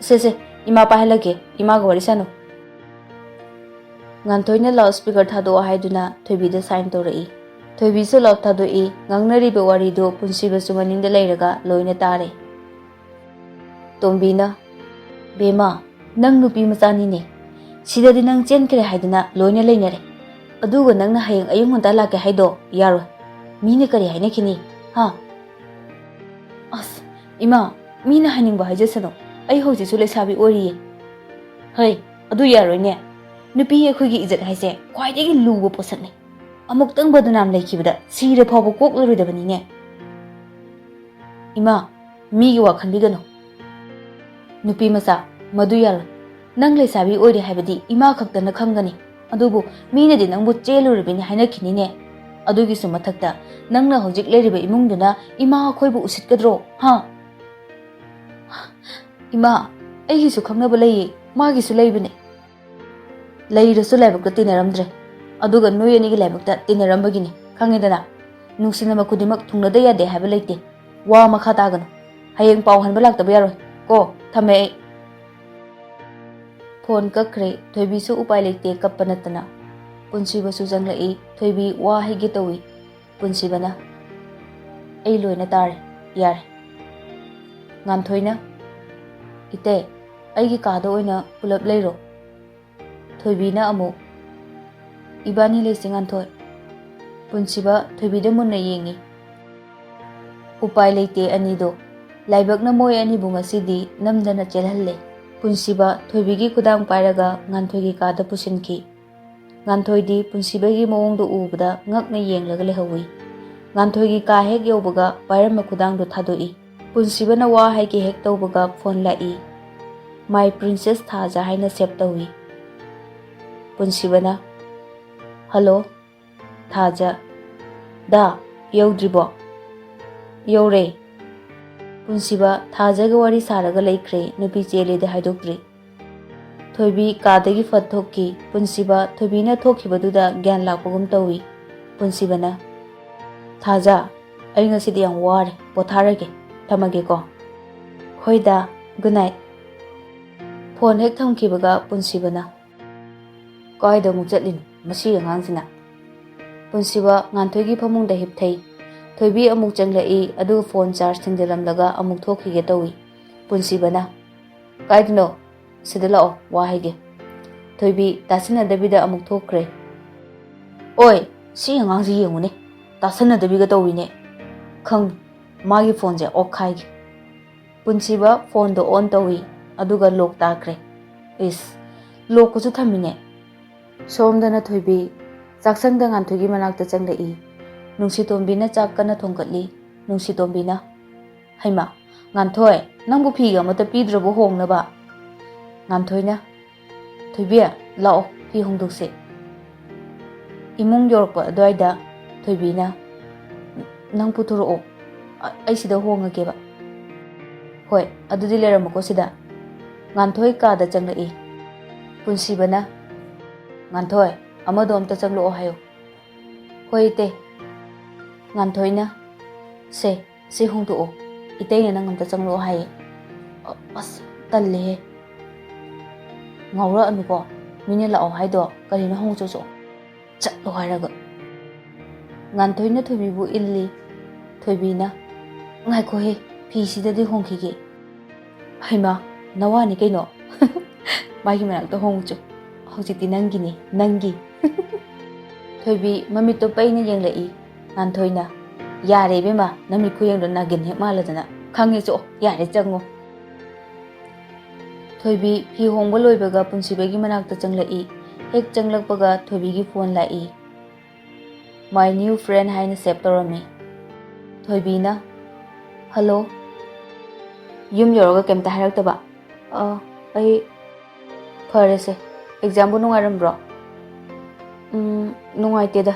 ꯁꯦ, ꯁꯦ, ꯏꯃꯥ ꯄꯥꯏꯍꯜꯂꯒꯦ, ꯏꯃꯥꯒ ꯋꯥꯔꯤ ꯁꯥꯟꯅꯧ꯫" ꯉꯥꯟꯊꯣꯏꯅ ꯂꯥꯎꯠ ꯁ꯭ꯄꯤꯀꯔ ꯊꯥꯗꯣꯛꯑꯣ ꯍꯥꯏꯗꯨꯅ ꯊꯣꯏꯕꯤꯗ ꯁꯥꯏꯟ ꯇꯧꯔꯛꯏ꯫ ꯊꯣꯏꯕꯤꯁꯨ ꯂꯥꯎꯠ ꯊꯥꯗꯣꯛꯏ꯫ ꯉꯥꯡꯅꯔꯤꯕ ꯋꯥꯔꯤꯗꯨ ꯄꯨꯟꯁꯤꯕꯁꯨ ꯃꯅꯤꯡꯗ ꯂꯩꯔꯒ ꯂꯣꯏꯅ ꯇꯥꯔꯦ꯫ ꯇꯣꯝꯕꯤꯅ, "ꯕꯦꯝꯃ, ꯅꯪ ꯅꯨꯄꯤ ꯃꯆꯥꯅꯤꯅꯦ꯫ ꯁꯤꯗꯗꯤ ꯅꯪ ꯆꯦꯟꯈ꯭ꯔꯦ ꯍꯥꯏꯗꯅ ꯂꯣꯏꯅ ꯂꯩꯅꯔꯦ꯫ ꯑꯗꯨꯒ ꯅꯪꯅ ꯍꯌꯦꯡ ꯑꯌꯨꯛ ꯉꯟꯇꯥ ꯂꯥꯛꯀꯦ ꯍꯥꯏꯗꯣ ꯌꯥꯔꯣꯏ꯫ ꯃꯤꯅ ꯀꯔꯤ ꯍꯥꯏꯅꯈꯤꯅꯤ, ꯍꯥ?" "ꯑꯁ, ꯏꯃꯥ, ꯃꯤꯅ ꯍꯥꯏꯅꯤꯡꯕ ꯍꯥꯏꯖꯁꯅꯨ꯫ ꯑꯩ ꯍꯧꯖꯤꯛꯁꯨ ꯂꯩꯁꯥꯕꯤ ꯑꯣꯏꯔꯤꯌꯦ꯫" "ꯍꯩ, ꯑꯗꯨ ꯌꯥꯔꯣꯏꯅꯦ꯫ ꯅꯨꯄꯤ ꯑꯩꯈꯣꯏꯒꯤ ꯏꯖꯠ ꯍꯥꯏꯁꯦ ꯈ꯭ꯋꯥꯏꯗꯒꯤ ꯂꯨꯕ ꯄꯣꯠꯁꯛꯅꯤ꯫ ꯑꯃꯨꯛꯇꯪ ꯕꯗꯅꯥꯝ ꯂꯩꯈꯤꯕꯗ ꯁꯤꯔ ꯐꯥꯎꯕ ꯀꯣꯛꯂꯔꯣꯏꯗꯕꯅꯤꯅꯦ꯫" "ꯏꯃꯥ, ꯃꯤꯒꯤ ꯋꯥ ꯈꯟꯕꯤꯒꯅꯨ꯫ ꯅꯨꯄꯤ ꯃꯆꯥ, ꯃꯗꯨ ꯌꯥꯔꯣꯏ꯫ ꯅꯪ ꯂꯩꯁꯥꯕꯤ ꯑꯣꯏꯔꯤ ꯍꯥꯏꯕꯗꯤ ꯏꯃꯥ ꯈꯛꯇꯅ ꯈꯪꯒꯅꯤ꯫ ꯑꯗꯨꯕꯨ ꯃꯤꯅꯗꯤ ꯅꯪꯕꯨ ꯆꯦꯜꯂꯨꯔꯕꯤꯅꯤ ꯍꯥꯏꯅꯈꯤꯅꯤꯅꯦ꯫ ꯑꯗꯨꯒꯤꯁꯨ ꯃꯊꯛꯇ ꯅꯪꯅ ꯍꯧꯖꯤꯛ ꯂꯩꯔꯤꯕ ꯏꯃꯨꯡꯗꯨꯅ ꯏꯃꯥ ꯑꯩꯈꯣꯏꯕꯨ ꯎꯁꯤꯠꯀꯗ꯭ꯔꯣ, ꯍꯥ?" "ꯏꯃꯥ, ꯑꯩꯒꯤꯁꯨ ꯈꯪꯅꯕ ꯂꯩꯌꯦ, ꯃꯥꯒꯤꯁꯨ ꯂꯩꯕꯅꯦ꯫" "ꯂꯩꯔꯁꯨ ꯂꯥꯏꯕꯛꯇ ꯇꯤꯟꯅꯔꯝꯗ꯭ꯔꯦ꯫ ꯑꯗꯨꯒ ꯅꯣꯏ ꯑꯅꯤꯒꯤ ꯂꯥꯏꯕꯛꯇ ꯇꯤꯟꯅꯔꯝꯕꯒꯤꯅꯤ, ꯈꯪꯉꯦꯗꯅ꯫ ꯅꯨꯡꯁꯤꯅꯕ ꯈꯨꯗꯤꯡꯃꯛ ꯊꯨꯡꯅꯗ ꯌꯥꯗꯦ ꯍꯥꯏꯕ ꯂꯩꯇꯦ꯫ ꯋꯥ ꯃꯈꯥ ꯇꯥꯒꯅꯨ꯫ ꯍꯌꯦꯡ ꯄꯥꯎ ꯍꯟꯕ ꯂꯥꯛꯇꯕ ꯌꯥꯔꯣꯏ꯫ ꯀꯣ, ꯊꯝꯃꯦ ꯑꯩ꯫" ꯐꯣꯟ ꯀꯛꯈ꯭ꯔꯦ꯫ ꯊꯣꯏꯕꯤꯁꯨ ꯎꯄꯥꯏ ꯂꯩꯇꯦ, ꯀꯞꯄ ꯅꯠꯇꯅ꯫ ꯄꯨꯟꯁꯤꯕꯁꯨ ꯆꯪꯂꯛꯏ꯫ ꯊꯣꯏꯕꯤ ꯋꯥ ꯍꯥꯏꯒꯦ ꯇꯧꯏ꯫ ꯄꯨꯟꯁꯤꯕꯅ, "ꯑꯩ ꯂꯣꯏꯅ ꯇꯥꯔꯦ, ꯌꯥꯔꯦ꯫" ꯉꯥꯟꯊꯣꯏꯅ, "ꯏꯇꯩ, ꯑꯩꯒꯤ ꯀꯥꯗ ꯑꯣꯏꯅ ꯄꯨꯂꯞ ꯂꯩꯔꯣ꯫ ꯊꯣꯏꯕꯤꯅ ꯑꯃꯨꯛ, ꯏꯕꯥꯅꯤ ꯂꯩꯁꯤ ꯉꯥꯟꯊꯣꯏ꯫" ꯄꯨꯟꯁꯤꯕ ꯊꯣꯏꯕꯤꯗ ꯃꯨꯟꯅ ꯌꯦꯡꯉꯤ꯫ ꯎꯄꯥꯏ ꯂꯩꯇꯦ ꯑꯅꯤꯗꯣ꯫ ꯂꯥꯏꯕꯛꯅ ꯃꯣꯏ ꯑꯅꯤꯕꯨ ꯉꯁꯤꯗꯤ ꯅꯝꯗꯅ ꯆꯦꯜꯍꯜꯂꯦ꯫ ꯄꯨꯟꯁꯤꯕ ꯊꯣꯏꯕꯤꯒꯤ ꯈꯨꯗꯥꯡ ꯄꯥꯏꯔꯒ ꯉꯥꯟꯊꯣꯏꯒꯤ ꯀꯥꯗ ꯄꯨꯁꯤꯟꯈꯤ꯫ ꯉꯥꯟꯊꯣꯏꯗꯤ ꯄꯨꯟꯁꯤꯕꯒꯤ ꯃꯑꯣꯡꯗꯨ ꯎꯕꯗ ꯉꯛꯅ ꯌꯦꯡꯂꯒ ꯂꯩꯍꯧꯏ꯫ ꯉꯥꯟꯊꯣꯏꯒꯤ ꯀꯥ ꯍꯦꯛ ꯌꯧꯕꯒ ꯄꯥꯏꯔꯝꯕ ꯈꯨꯗꯥꯡꯗꯨ ꯊꯥꯗꯣꯛꯏ꯫ ꯄꯨꯟꯁꯤꯕꯅ ꯋꯥ ꯍꯥꯏꯒꯦ ꯍꯦꯛ ꯇꯧꯕꯒ ꯐꯣꯟ ꯂꯥꯛꯏ꯫ "My princess ꯊꯥꯖ" ꯍꯥꯏꯅ ꯁꯦꯚ ꯇꯧꯏ꯫ ꯄꯨꯟꯁꯤꯕꯅ, "ꯍꯜꯂꯣ, ꯊꯥꯖ꯫ ꯗꯥ, ꯌꯧꯗ꯭ꯔꯤꯕꯣ?" "ꯌꯧꯔꯦ꯫" ꯄꯨꯟꯁꯤꯕ ꯊꯥꯖꯒ ꯋꯥꯔꯤ ꯁꯥꯔꯒ ꯂꯩꯈ꯭ꯔꯦ, ꯅꯨꯄꯤ ꯆꯦꯜꯂꯦꯗꯤ ꯍꯥꯏꯗꯣꯛꯇ꯭ꯔꯤ꯫ ꯊꯣꯏꯕꯤ ꯀꯥꯗꯒꯤ ꯐꯠ ꯊꯣꯛꯈꯤ꯫ ꯄꯨꯟꯁꯤꯕ ꯊꯣꯏꯕꯤꯅ ꯊꯣꯛꯈꯤꯕꯗꯨꯗ ꯒ꯭ꯌꯥꯟ ꯂꯥꯛꯄꯒꯨꯝ ꯇꯧꯏ꯫ ꯄꯨꯟꯁꯤꯕꯅ, "ꯊꯥꯖ, ꯑꯩ ꯉꯁꯤꯗꯤ ꯌꯥꯝ ꯋꯥꯔꯦ, ꯄꯣꯊꯥꯔꯒꯦ, ꯊꯝꯃꯒꯦꯀꯣ꯫" "ꯍꯣꯏꯗ, good night꯫" ꯐꯣꯟ ꯍꯦꯛ ꯊꯝꯈꯤꯕꯒ ꯄꯨꯟꯁꯤꯕꯅ, "ꯀꯥꯏꯗ ꯑꯃꯨꯛ ꯆꯠꯂꯤꯅꯣ ꯃꯁꯤ ꯑꯉꯥꯡꯁꯤꯅ?" ꯄꯨꯟꯁꯤꯕ ꯉꯥꯟꯊꯣꯏꯒꯤ ꯐꯃꯨꯡꯗ ꯍꯤꯞꯊꯩ꯫ ꯊꯣꯏꯕꯤ ꯑꯃꯨꯛ ꯆꯪꯂꯛꯏ, ꯑꯗꯨꯒ ꯐꯣꯟ ꯆꯥꯔꯖ ꯊꯤꯡꯖꯤꯜꯂꯝꯂꯒ ꯑꯃꯨꯛ ꯊꯣꯛꯈꯤꯒꯦ ꯇꯧꯏ꯫ ꯄꯨꯟꯁꯤꯕꯅ, "ꯀꯥꯏꯗꯅꯣ? ꯁꯤꯗ ꯂꯥꯛꯑꯣ, ꯋꯥ ꯍꯥꯏꯒꯦ꯫" ꯊꯣꯏꯕꯤ ꯇꯥꯁꯤꯟꯅꯗꯕꯤꯗ ꯑꯃꯨꯛ ꯊꯣꯛꯈ꯭ꯔꯦ꯫ "ꯑꯣꯏ, ꯁꯤ ꯑꯉꯥꯡꯁꯤ ꯌꯦꯡꯉꯨꯅꯦ, ꯇꯥꯁꯤꯟꯅꯗꯕꯤꯒ ꯇꯧꯏꯅꯦ꯫ ꯈꯪ, ꯃꯥꯒꯤ ꯐꯣꯟꯁꯦ ꯑꯣꯛꯈꯥꯏꯒꯦ꯫" ꯄꯨꯟꯁꯤꯕ ꯐꯣꯟꯗꯣ ꯑꯣꯟ ꯇꯧꯏ, ꯑꯗꯨꯒ ꯂꯣꯛ ꯇꯥꯈ꯭ꯔꯦ꯫ ꯏꯁ, ꯂꯣꯛꯀꯁꯨ ꯊꯝꯃꯤꯅꯦ꯫ ꯁꯣꯝꯗꯅ ꯊꯣꯏꯕꯤ ꯆꯥꯛꯁꯪꯗ ꯉꯥꯟꯊꯣꯏꯒꯤ ꯃꯅꯥꯛꯇ ꯆꯪꯂꯛꯏ꯫ ꯅꯨꯡꯁꯤꯇꯣꯝꯕꯤꯅ ꯆꯥꯛ ꯀꯟꯅ ꯊꯣꯡꯒꯠꯂꯤ꯫ ꯅꯨꯡꯁꯤꯇꯣꯝꯕꯤꯅ, "ꯍꯩꯃꯥ, ꯉꯥꯟꯊꯣꯏ, ꯅꯪꯕꯨ ꯐꯤꯒ ꯑꯃꯠꯇ ꯄꯤꯗ꯭ꯔꯕꯣ ꯍꯣꯡꯅꯕ?" ꯉꯥꯟꯊꯣꯏꯅ, "ꯊꯣꯏꯕꯤ, ꯂꯥꯛꯑꯣ, ꯐꯤ ꯍꯣꯡꯗꯣꯛꯁꯦ꯫" ꯏꯃꯨꯡ ꯌꯧꯔꯛꯄ ꯑꯗꯨꯋꯥꯏꯗ ꯊꯣꯏꯕꯤꯅ, "ꯅꯪ ꯄꯨꯊꯣꯔꯛꯑꯣ, ꯑ-, ꯑꯩ ꯁꯤꯗ ꯍꯣꯡꯉꯒꯦꯕ꯫" "ꯍꯣꯏ, ꯑꯗꯨꯗꯤ ꯂꯩꯔꯝꯃꯨꯀꯣ ꯁꯤꯗ꯫" ꯉꯥꯟꯊꯣꯏ ꯀꯥꯗ ꯆꯪꯂꯛꯏ꯫ ꯄꯨꯟꯁꯤꯕꯅ, "ꯉꯥꯟꯊꯣꯏ, ꯑꯃꯗꯣ ꯑꯝꯇ ꯆꯪꯂꯛꯑꯣ ꯍꯥꯏꯌꯨ꯫" "ꯍꯣꯏ, ꯏꯇꯩ꯫" ꯉꯥꯟꯊꯣꯏꯅ, "ꯁꯦ, ꯁꯤ ꯍꯣꯡꯗꯣꯛꯑꯣ, ꯏꯇꯩꯅ ꯅꯪ ꯑꯝꯇ ꯆꯪꯂꯛꯑꯣ ꯍꯥꯏꯌꯦ꯫" "ꯑ-, ꯑꯁ, ꯇꯜꯂꯦꯍꯦ꯫" "ꯉꯥꯎꯔꯛꯑꯅꯨꯀꯣ, ꯃꯤꯅ ꯂꯥꯛꯑꯣ ꯍꯥꯏꯗꯣ ꯀꯔꯤꯅꯣ ꯍꯪꯉꯨ ꯆꯣꯆꯣ꯫ ꯆꯠꯂꯣ ꯍꯥꯏꯔꯒ꯫" ꯉꯥꯟꯊꯣꯏꯅ ꯊꯣꯏꯕꯤꯕꯨ ꯏꯜꯂꯤ꯫ ꯊꯣꯏꯕꯤꯅ, "ꯉꯥꯏꯈꯣꯍꯦ, ꯐꯤꯁꯤꯗꯗꯤ ꯍꯣꯡꯈꯤꯒꯦ꯫" "ꯍꯩꯃꯥ, ꯅꯋꯥꯅꯤ ꯀꯩꯅꯣ꯫" "ꯃꯥꯒꯤ ꯃꯅꯥꯛꯇ ꯍꯣꯡꯉꯨꯆꯣ꯫ ꯍꯧꯖꯤꯛꯇꯤ ꯅꯪꯒꯤꯅꯤ, ꯅꯪꯒꯤ꯫" ꯊꯣꯏꯕꯤ ꯃꯃꯤꯠꯇꯣ ꯄꯩꯅ ꯌꯦꯡꯂꯛꯏ꯫ ꯉꯥꯟꯊꯣꯏꯅ, "ꯌꯥꯔꯦ ꯏꯕꯦꯝꯃ, ꯅꯃꯤꯠ ꯈꯨꯌꯦꯡꯗꯣ ꯅꯥꯒꯤꯟ ꯍꯦꯛ ꯃꯥꯜꯂꯗꯅ꯫ ꯈꯪꯉꯦ, ꯆꯣ, ꯌꯥꯔꯦ, ꯆꯪꯉꯣ꯫" ꯊꯣꯏꯕꯤ ꯐꯤ ꯍꯣꯡꯕ ꯂꯣꯏꯕꯒ ꯄꯨꯟꯁꯤꯕꯒꯤ ꯃꯅꯥꯛꯇ ꯆꯪꯂꯛꯏ꯫ ꯍꯦꯛ ꯆꯪꯂꯛꯄꯒ ꯊꯣꯏꯕꯤꯒꯤ ꯐꯣꯟ ꯂꯥꯛꯏ꯫ "My new friend" ꯍꯥꯏꯅ ꯁꯦꯞ ꯇꯧꯔꯝꯃꯤ꯫ ꯊꯣꯏꯕꯤꯅ, "ꯍꯜꯂꯣ꯫" "ꯌꯨꯝ ꯌꯧꯔꯒ ꯀꯩꯝꯇ ꯍꯥꯏꯔꯛꯇꯕ?" "ꯑ, ꯑꯩ ꯐꯔꯦꯁꯦ꯫ ꯑꯦꯛꯖꯥꯝꯕꯨ ꯅꯨꯡꯉꯥꯏꯔꯝꯕ꯭ꯔꯣ?" "ꯎꯝ, ꯅꯨꯡꯉꯥꯏꯇꯦꯗ꯫"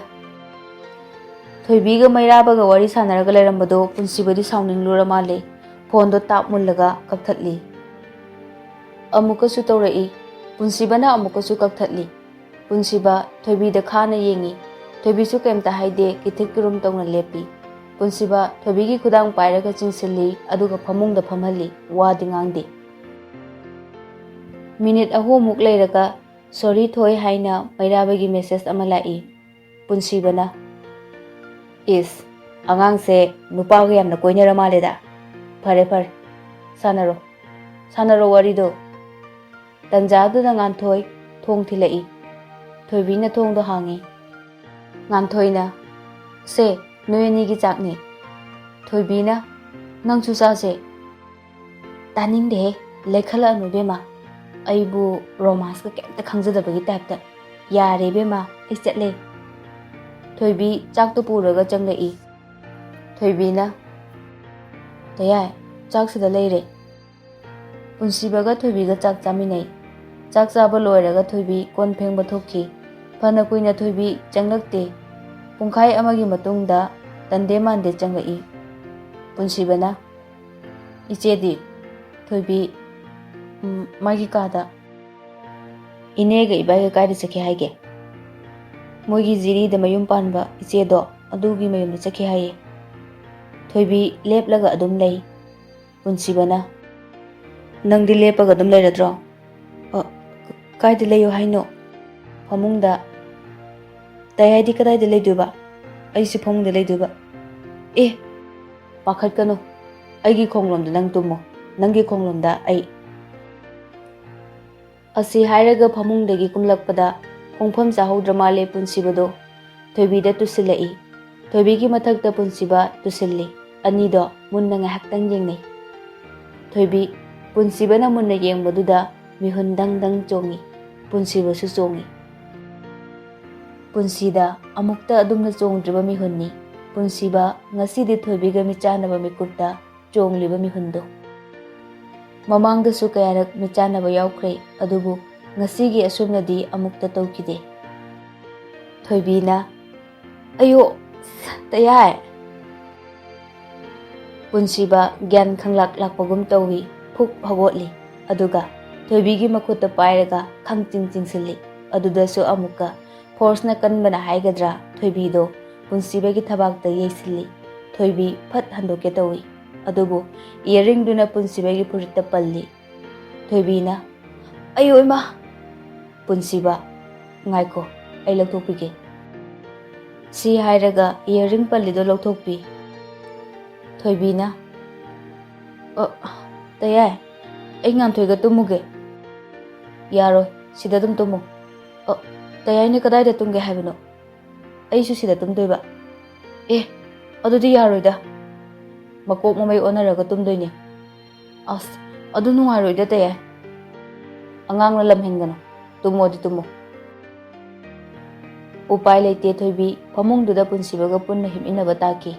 ꯊꯣꯏꯕꯤꯒ ꯃꯩꯔꯥꯕꯒ ꯋꯥꯔꯤ ꯁꯥꯟꯅꯔꯒ ꯂꯩꯔꯝꯕꯗꯣ ꯄꯨꯟꯁꯤꯕꯗꯤ ꯁꯥꯎꯅꯤꯡꯂꯨꯔ ꯃꯥꯜꯂꯦ꯫ ꯐꯣꯟꯗꯣ ꯇꯥꯞ ꯃꯨꯜꯂꯒ ꯀꯛꯊꯠꯂꯤ꯫ ꯑꯃꯨꯛꯀꯁꯨ ꯇꯧꯔꯛꯏ꯫ ꯄꯨꯟꯁꯤꯕꯅ ꯑꯃꯨꯛꯀꯁꯨ ꯀꯛꯊꯠꯂꯤ꯫ ꯄꯨꯟꯁꯤꯕ ꯊꯣꯏꯕꯤꯗ ꯈꯥꯅ ꯌꯦꯡꯉꯤ꯫ ꯊꯣꯏꯕꯤꯁꯨ ꯀꯩꯝꯇ ꯍꯥꯏꯗꯦ, ꯀꯤꯊꯤꯛ ꯀꯤꯔꯨꯝ ꯇꯧꯅ ꯂꯦꯞꯄꯤ꯫ ꯄꯨꯟꯁꯤꯕ ꯊꯣꯏꯕꯤꯒꯤ ꯈꯨꯗꯥꯡ ꯄꯥꯏꯔꯒ ꯆꯤꯡꯁꯤꯜꯂꯤ, ꯑꯗꯨꯒ ꯐꯃꯨꯡꯗ ꯐꯝꯍꯜꯂꯤ, ꯋꯥꯗꯤ ꯉꯥꯡꯗꯦ꯫ ꯃꯤꯅꯤꯠ ꯑꯍꯨꯝꯃꯨꯛ ꯂꯩꯔꯒ "ꯁꯣꯔꯤ ꯊꯣꯏ" ꯍꯥꯏꯅ ꯃꯩꯔꯥꯕꯒꯤ ꯃꯦꯁꯦꯖ ꯑꯃ ꯂꯥꯛꯏ꯫ ꯄꯨꯟꯁꯤꯕꯅ, "ꯏꯁ, ꯑꯉꯥꯡꯁꯦ ꯅꯨꯄꯥꯒ ꯌꯥꯝꯅ ꯀꯣꯏꯅꯔ ꯃꯥꯜꯂꯦꯗ꯫ ꯐꯔꯦ ꯐꯔꯦ, ꯁꯥꯟꯅꯔꯣ, ꯁꯥꯟꯅꯔꯣ ꯋꯥꯔꯤꯗꯣ꯫" ꯇꯟꯖꯥꯗꯨꯗ ꯉꯥꯟꯊꯣꯏ ꯊꯣꯡ ꯊꯤꯜꯂꯛꯏ꯫ ꯊꯣꯏꯕꯤꯅ ꯊꯣꯡꯗꯣ ꯍꯥꯡꯉꯤ꯫ ꯉꯥꯟꯊꯣꯏꯅ, "ꯁꯦ, ꯅꯣꯏ ꯑꯅꯤꯒꯤ ꯆꯥꯛꯅꯤ꯫" ꯊꯣꯏꯕꯤꯅ, "ꯅꯪꯁꯨ ꯆꯥꯁꯦ꯫" "ꯇꯥꯅꯤꯡꯗꯦꯍꯦ, ꯂꯩꯈꯠꯂꯛꯑꯅꯨ ꯏꯕꯦꯝꯃ꯫ ꯑꯩꯕꯨ ꯔꯣꯃꯥꯟꯁꯀ ꯀꯩꯝꯇ ꯈꯪꯖꯗꯕꯒꯤ ꯇꯥꯏꯞꯇ꯫ ꯌꯥꯔꯦ ꯏꯕꯦꯝꯃ, ꯑꯩ ꯆꯠꯂꯦ꯫" ꯊꯣꯏꯕꯤ ꯆꯥꯛꯇꯨ ꯄꯨꯔꯒ ꯆꯪꯂꯛꯏ꯫ ꯊꯣꯏꯕꯤꯅ, "ꯇꯌꯥꯏ, ꯆꯥꯛꯁꯤꯗ ꯂꯩꯔꯦ꯫" ꯄꯨꯟꯁꯤꯕꯒ ꯊꯣꯏꯕꯤꯒ ꯆꯥꯛ ꯆꯥꯃꯤꯟꯅꯩ꯫ ꯆꯥꯛ ꯆꯥꯕ ꯂꯣꯏꯔꯒ ꯊꯣꯏꯕꯤ ꯀꯣꯟ ꯐꯦꯡꯕ ꯊꯣꯛꯈꯤ꯫ ꯐꯅ ꯀꯨꯏꯅ ꯊꯣꯏꯕꯤ ꯆꯪꯂꯛꯇꯦ꯫ ꯄꯨꯡꯈꯥꯏ ꯑꯃꯒꯤ ꯃꯇꯨꯡꯗ ꯇꯟꯗꯦ ꯃꯥꯟꯗꯦ ꯆꯪꯂꯛꯏ꯫ ꯄꯨꯟꯁꯤꯕꯅ, "ꯏꯆꯦꯗꯤ?" ꯊꯣꯏꯕꯤ, "ꯎꯝ, ꯃꯥꯒꯤ ꯀꯥꯗ꯫" "ꯏꯅꯦꯒ ꯏꯕꯥꯏꯒ ꯀꯥꯏꯗ ꯆꯠꯈꯤ ꯍꯥꯏꯒꯦ?" "ꯃꯣꯏꯒꯤ ꯖꯤꯔꯤꯗ ꯃꯌꯨꯝ ꯄꯥꯟꯕ ꯏꯆꯦꯗꯣ, ꯑꯗꯨꯒꯤ ꯃꯌꯨꯝꯗ ꯆꯠꯈꯤ ꯍꯥꯏꯌꯦ꯫" ꯊꯣꯏꯕꯤ ꯂꯦꯞꯂꯒ ꯑꯗꯨꯝ ꯂꯩ꯫ ꯄꯨꯟꯁꯤꯕꯅ, "ꯅꯪꯗꯤ ꯂꯦꯞꯄꯒ ꯑꯗꯨꯝ ꯂꯩꯔꯗ꯭ꯔꯣ?" "ꯑ, ꯀꯥꯏꯗ ꯂꯩꯌꯣ ꯍꯥꯏꯅꯣ?" ꯐꯃꯨꯡꯗ꯫ "ꯇꯌꯥꯏꯗꯤ ꯀꯗꯥꯏꯗ ꯂꯩꯗꯣꯏꯕ?" ꯑꯩꯁꯨ ꯐꯃꯨꯡꯗ ꯂꯩꯗꯣꯏꯕ꯫ ꯑꯦ, ꯄꯥꯈꯠꯀꯅꯨ, ꯑꯩꯒꯤ ꯈꯣꯡꯂꯣꯝꯗ ꯅꯪ ꯇꯨꯝꯃꯣ, ꯅꯪꯒꯤ ꯈꯣꯡꯂꯣꯝꯗ ꯑꯩ꯫ ꯑꯁꯤ ꯍꯥꯏꯔꯒ ꯐꯃꯨꯡꯗꯒꯤ ꯀꯨꯝꯂꯛꯄꯗ ꯈꯣꯡꯐꯝ ꯆꯥꯍꯧꯗ꯭ꯔ ꯃꯥꯜꯂꯦ ꯄꯨꯟꯁꯤꯕꯗꯣ꯫ ꯊꯣꯏꯕꯤꯗ ꯇꯨꯁꯤꯜꯂꯛꯏ꯫ ꯊꯣꯏꯕꯤꯒꯤ ꯃꯊꯛꯇ ꯄꯨꯟꯁꯤꯕ ꯇꯨꯁꯤꯜꯂꯤ꯫ ꯑꯅꯤꯗꯣ ꯃꯨꯟꯅ ꯉꯥꯏꯍꯥꯛꯇꯪ ꯌꯦꯡꯅꯩ꯫ ꯊꯣꯏꯕꯤ, ꯄꯨꯟꯁꯤꯕꯅ ꯃꯨꯟꯅ ꯌꯦꯡꯕꯗꯨꯗ ꯃꯤꯍꯨꯟ ꯗꯪ ꯗꯪ ꯆꯣꯡꯉꯤ꯫ ꯄꯨꯟꯁꯤꯕꯁꯨ ꯆꯣꯡꯉꯤ꯫ ꯄꯨꯟꯁꯤꯗ ꯑꯃꯨꯛꯇ ꯑꯗꯨꯝꯅ ꯆꯣꯡꯗ꯭ꯔꯤꯕ ꯃꯤꯍꯨꯟꯅꯤ꯫ ꯄꯨꯟꯁꯤꯕ ꯉꯁꯤꯗꯤ ꯊꯣꯏꯕꯤꯒ ꯃꯤꯆꯥꯟꯅꯕ ꯃꯤꯀꯨꯞꯇ ꯆꯣꯡꯂꯤꯕ ꯃꯤꯍꯨꯟꯗꯣ꯫ ꯃꯃꯥꯡꯗꯁꯨ ꯀꯌꯥꯔꯛ ꯃꯤꯆꯥꯟꯅꯕ ꯌꯥꯎꯈ꯭ꯔꯦ, ꯑꯗꯨꯕꯨ ꯉꯁꯤꯒꯤ ꯑꯁꯨꯝꯅꯗꯤ ꯑꯃꯨꯛꯇ ꯇꯧꯈꯤꯗꯦ꯫ ꯊꯣꯏꯕꯤꯅ, "ꯑꯌꯣ, ꯇꯌꯥꯏ!" ꯄꯨꯟꯁꯤꯕ ꯒ꯭ꯌꯥꯟ ꯈꯪꯂꯥꯛ ꯂꯥꯛꯄꯒꯨꯝ ꯇꯧꯏ, ꯐꯨꯛ ꯍꯧꯒꯠꯂꯤ꯫ ꯑꯗꯨꯒ ꯊꯣꯏꯕꯤꯒꯤ ꯃꯈꯨꯠꯇ ꯄꯥꯏꯔꯒ ꯈꯪꯆꯤꯡ ꯆꯤꯡꯁꯤꯜꯂꯤ꯫ ꯑꯗꯨꯗꯁꯨ ꯑꯃꯨꯛꯀ ꯐꯣꯔꯁꯅ ꯀꯟꯕꯅ ꯍꯥꯏꯒꯗ꯭ꯔꯥ, ꯊꯣꯏꯕꯤꯗꯣ ꯄꯨꯟꯁꯤꯕꯒꯤ ꯊꯕꯥꯛꯇ ꯌꯩꯁꯤꯜꯂꯤ꯫ ꯊꯣꯏꯕꯤ ꯐꯠ ꯍꯟꯗꯣꯛꯀꯦ ꯇꯧꯏ꯫ ꯑꯗꯨꯕꯨ ꯏꯌꯥꯔꯤꯡꯗꯨꯅ ꯄꯨꯟꯁꯤꯕꯒꯤ ꯐꯨꯔꯤꯠꯇ ꯄꯜꯂꯤ꯫ ꯊꯣꯏꯕꯤꯅ, "ꯑꯌꯣ ꯏꯃꯥ!" ꯄꯨꯟꯁꯤꯕ, "ꯉꯥꯏꯈꯣ, ꯑꯩ ꯂꯧꯊꯣꯛꯄꯤꯒꯦ꯫" ꯁꯤ ꯍꯥꯏꯔꯒ ꯏꯌꯥꯔꯤꯡ ꯄꯜꯂꯤꯗꯣ ꯂꯧꯊꯣꯛꯄꯤ꯫ ꯊꯣꯏꯕꯤꯅ, "ꯑ, ꯇꯌꯥꯏ, ꯑꯩ ꯉꯥꯟꯊꯣꯏꯒ ꯇꯨꯝꯃꯨꯒꯦ꯫" "ꯌꯥꯔꯣꯏ, ꯁꯤꯗ ꯑꯗꯨꯝ ꯇꯨꯝꯃꯨ꯫" "ꯑ, ꯇꯌꯥꯏꯅꯦ ꯀꯗꯥꯏꯗ ꯇꯨꯝꯒꯦ ꯍꯥꯏꯕꯅꯣ?" "ꯑꯩꯁꯨ ꯁꯤꯗ ꯇꯨꯝꯗꯣꯏꯕ꯫" "ꯑꯦ, ꯑꯗꯨꯗꯤ ꯌꯥꯔꯣꯏꯗ꯫ ꯃꯀꯣꯛ ꯃꯃꯩ ꯑꯣꯟꯅꯔꯒ ꯇꯨꯝꯗꯣꯏꯅꯦ꯫" "ꯑꯁ, ꯑꯗꯨ ꯅꯨꯡꯉꯥꯏꯔꯣꯏꯗ ꯇꯌꯥꯏ꯫" "ꯑꯉꯥꯡꯅ ꯂꯝ ꯍꯦꯟꯒꯅꯨ, ꯇꯨꯝꯃꯣꯗꯤ ꯇꯨꯝꯃꯣ꯫" ꯎꯄꯥꯏ ꯂꯩꯇꯦ ꯊꯣꯏꯕꯤ ꯐꯃꯨꯡꯗꯨꯗ ꯄꯨꯟꯁꯤꯕꯒ ꯄꯨꯟꯅ ꯍꯤꯞꯃꯤꯟꯅꯕ ꯇꯥꯈꯤ꯫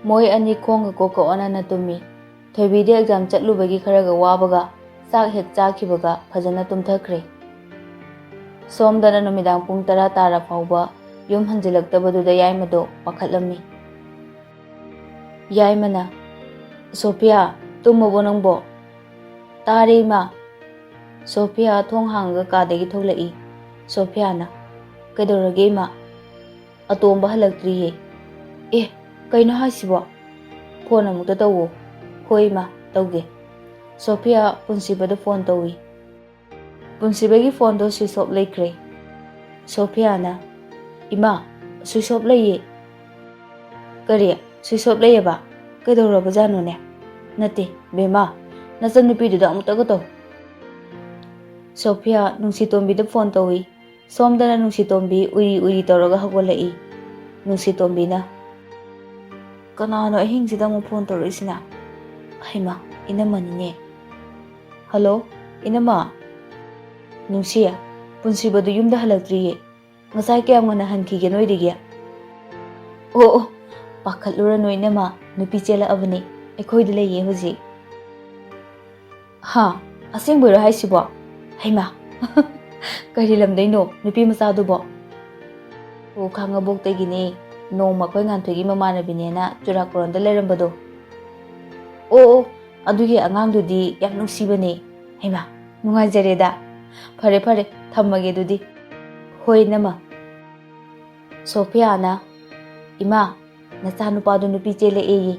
ꯃꯣꯏ ꯑꯅꯤ ꯈꯣꯡꯒ ꯀꯣꯛꯀ ꯑꯣꯟꯅꯅ ꯇꯨꯝꯃꯤ꯫ ꯊꯣꯏꯕꯤꯗꯤ ꯑꯦꯛꯖꯥꯝ ꯆꯠꯂꯨꯕꯒꯤ ꯈꯔꯒ ꯋꯥꯕꯒ ꯆꯥꯛ ꯍꯦꯛ ꯆꯥꯈꯤꯕꯒ ꯐꯖꯅ ꯇꯨꯝꯊꯈ꯭ꯔꯦ꯫ ꯁꯣꯝꯗꯅ ꯅꯨꯃꯤꯗꯥꯡ ꯄꯨꯡ ꯇꯔꯥ ꯇꯥꯔ ꯐꯥꯎꯕ ꯌꯨꯝ ꯍꯟꯖꯤꯜꯂꯛꯇꯕꯗꯨꯗ ꯌꯥꯏꯃꯗꯣ ꯄꯥꯈꯠꯂꯝꯃꯤ꯫ ꯌꯥꯏꯃꯅ, "ꯁꯣꯐꯤꯌꯥ, ꯇꯨꯝꯃꯕꯣ ꯅꯪꯕꯣ?" "ꯇꯥꯔꯦ ꯏꯃꯥ꯫" ꯁꯣꯐꯤꯌꯥ ꯊꯣꯡ ꯍꯥꯡꯉꯒ ꯀꯥꯗꯒꯤ ꯊꯣꯛꯂꯛꯏ꯫ ꯁꯣꯐꯤꯌꯥꯅ, "ꯀꯩꯗꯧꯔꯒꯦ ꯏꯃꯥ?" "ꯑꯇꯣꯝꯕ ꯍꯜꯂꯛꯇ꯭ꯔꯤꯌꯦ꯫" "ꯑꯦ, ꯀꯩꯅꯣ ꯍꯥꯏꯁꯤꯕꯣ? ꯐꯣꯟ ꯑꯃꯨꯛꯇ ꯇꯧꯋꯣ꯫" "ꯍꯣꯏ ꯏꯃꯥ, ꯇꯧꯒꯦ꯫" ꯁꯣꯐꯤꯌꯥ ꯄꯨꯟꯁꯤꯕꯗ ꯐꯣꯟ ꯇꯧꯏ꯫ ꯄꯨꯟꯁꯤꯕꯒꯤ ꯐꯣꯟꯗꯣ ꯁ꯭ꯋꯤꯆ ꯑꯣꯐ ꯂꯩꯈ꯭ꯔꯦ꯫ ꯁꯣꯐꯤꯌꯥꯅ, "ꯏꯃꯥ, ꯁ꯭ꯋꯤꯆ ꯑꯣꯐ ꯂꯩꯌꯦ꯫ ꯀꯔꯤ? ꯁ꯭ꯋꯤꯆ ꯑꯣꯐ ꯂꯩꯌꯦꯕ? ꯀꯩꯗꯧꯔꯕꯖꯥꯠꯅꯣꯅꯦ? ꯅꯠꯇꯦ, ꯕꯦꯝꯃ, ꯅꯆꯟꯅꯨꯄꯤꯗꯨꯗ ꯑꯃꯨꯛꯇꯒ ꯇꯧ꯫ ꯁꯣꯐꯤꯌꯥ ꯅꯨꯡꯁꯤꯇꯣꯝꯕꯤꯗ ꯐꯣꯟ ꯇꯧꯏ꯫ ꯁꯣꯝꯗꯅ ꯅꯨꯡꯁꯤꯇꯣꯝꯕꯤ ꯎꯏꯔꯤ ꯎꯏꯔꯤ ꯇꯧꯔꯒ ꯍꯧꯒꯠꯂꯛꯏ꯫ ꯅꯨꯡꯁꯤꯇꯣꯝꯕꯤꯅ, "ꯀꯅꯥꯅꯣ ꯑꯍꯤꯡꯁꯤꯗ ꯑꯃꯨꯛ ꯐꯣꯟ ꯇꯧꯔꯛꯏꯁꯤꯅ? ꯍꯩꯃꯥ, ꯏꯅꯝꯃꯅꯤꯅꯦ꯫ ꯍꯜꯂꯣ, ꯏꯅꯝꯃ꯫ ꯅꯨꯡꯁꯤ, ꯄꯨꯟꯁꯤꯕꯗꯨ ꯌꯨꯝꯗ ꯍꯜꯂꯛꯇ꯭ꯔꯤꯌꯦ꯫ ꯉꯁꯥꯏ ꯀꯌꯥꯝ ꯉꯟꯅ ꯍꯟꯈꯤꯒꯦ ꯅꯣꯏꯗꯒꯤ?" "ꯑꯣ, ꯑꯣ, ꯄꯥꯈꯠꯂꯨꯔꯅꯨ ꯏꯅꯝꯃ, ꯅꯨꯄꯤ ꯆꯦꯜꯂꯛꯑꯕꯅꯤ, ꯑꯩꯈꯣꯏꯗ ꯂꯩꯌꯦ ꯍꯧꯖꯤꯛ꯫" "ꯍꯥ? ꯑꯁꯦꯡꯕꯩꯔꯣ ꯍꯥꯏꯁꯤꯕꯣ? ꯍꯩꯃꯥ, ꯀꯔꯤ ꯂꯝꯗꯩꯅꯣ ꯅꯨꯄꯤ ꯃꯆꯥꯗꯨꯕꯣ?" "ꯑꯣ, ꯈꯥꯡꯉꯕꯣꯛꯇꯒꯤꯅꯦ, ꯅꯣꯡꯃ ꯑꯩꯈꯣꯏ ꯉꯥꯟꯊꯣꯏꯒꯤ ꯃꯃꯥꯟꯅꯕꯤꯅꯦꯅ ꯆꯨꯔꯥꯀꯣꯔꯣꯟꯗ ꯂꯩꯔꯝꯕꯗꯣ꯫" "ꯑꯣ, ꯑꯣ, ꯑꯗꯨꯒꯤ ꯑꯉꯥꯡꯗꯨꯗꯤ ꯌꯥꯝ ꯅꯨꯡꯁꯤꯕꯅꯦ꯫ ꯍꯩꯃꯥ, ꯅꯨꯡꯉꯥꯏꯖꯔꯦꯗ꯫ ꯐꯔꯦ, ꯐꯔꯦ, ꯊꯝꯃꯒꯦ ꯑꯗꯨꯗꯤ꯫" "ꯍꯣꯏ, ꯏꯅꯝꯃ꯫" ꯁꯣꯐꯤꯌꯥꯅ, "ꯏꯃꯥ, ꯅꯆꯥꯅꯨꯄꯥꯗꯨ ꯅꯨꯄꯤ ꯆꯦꯜꯂꯛꯑꯦꯌꯦ꯫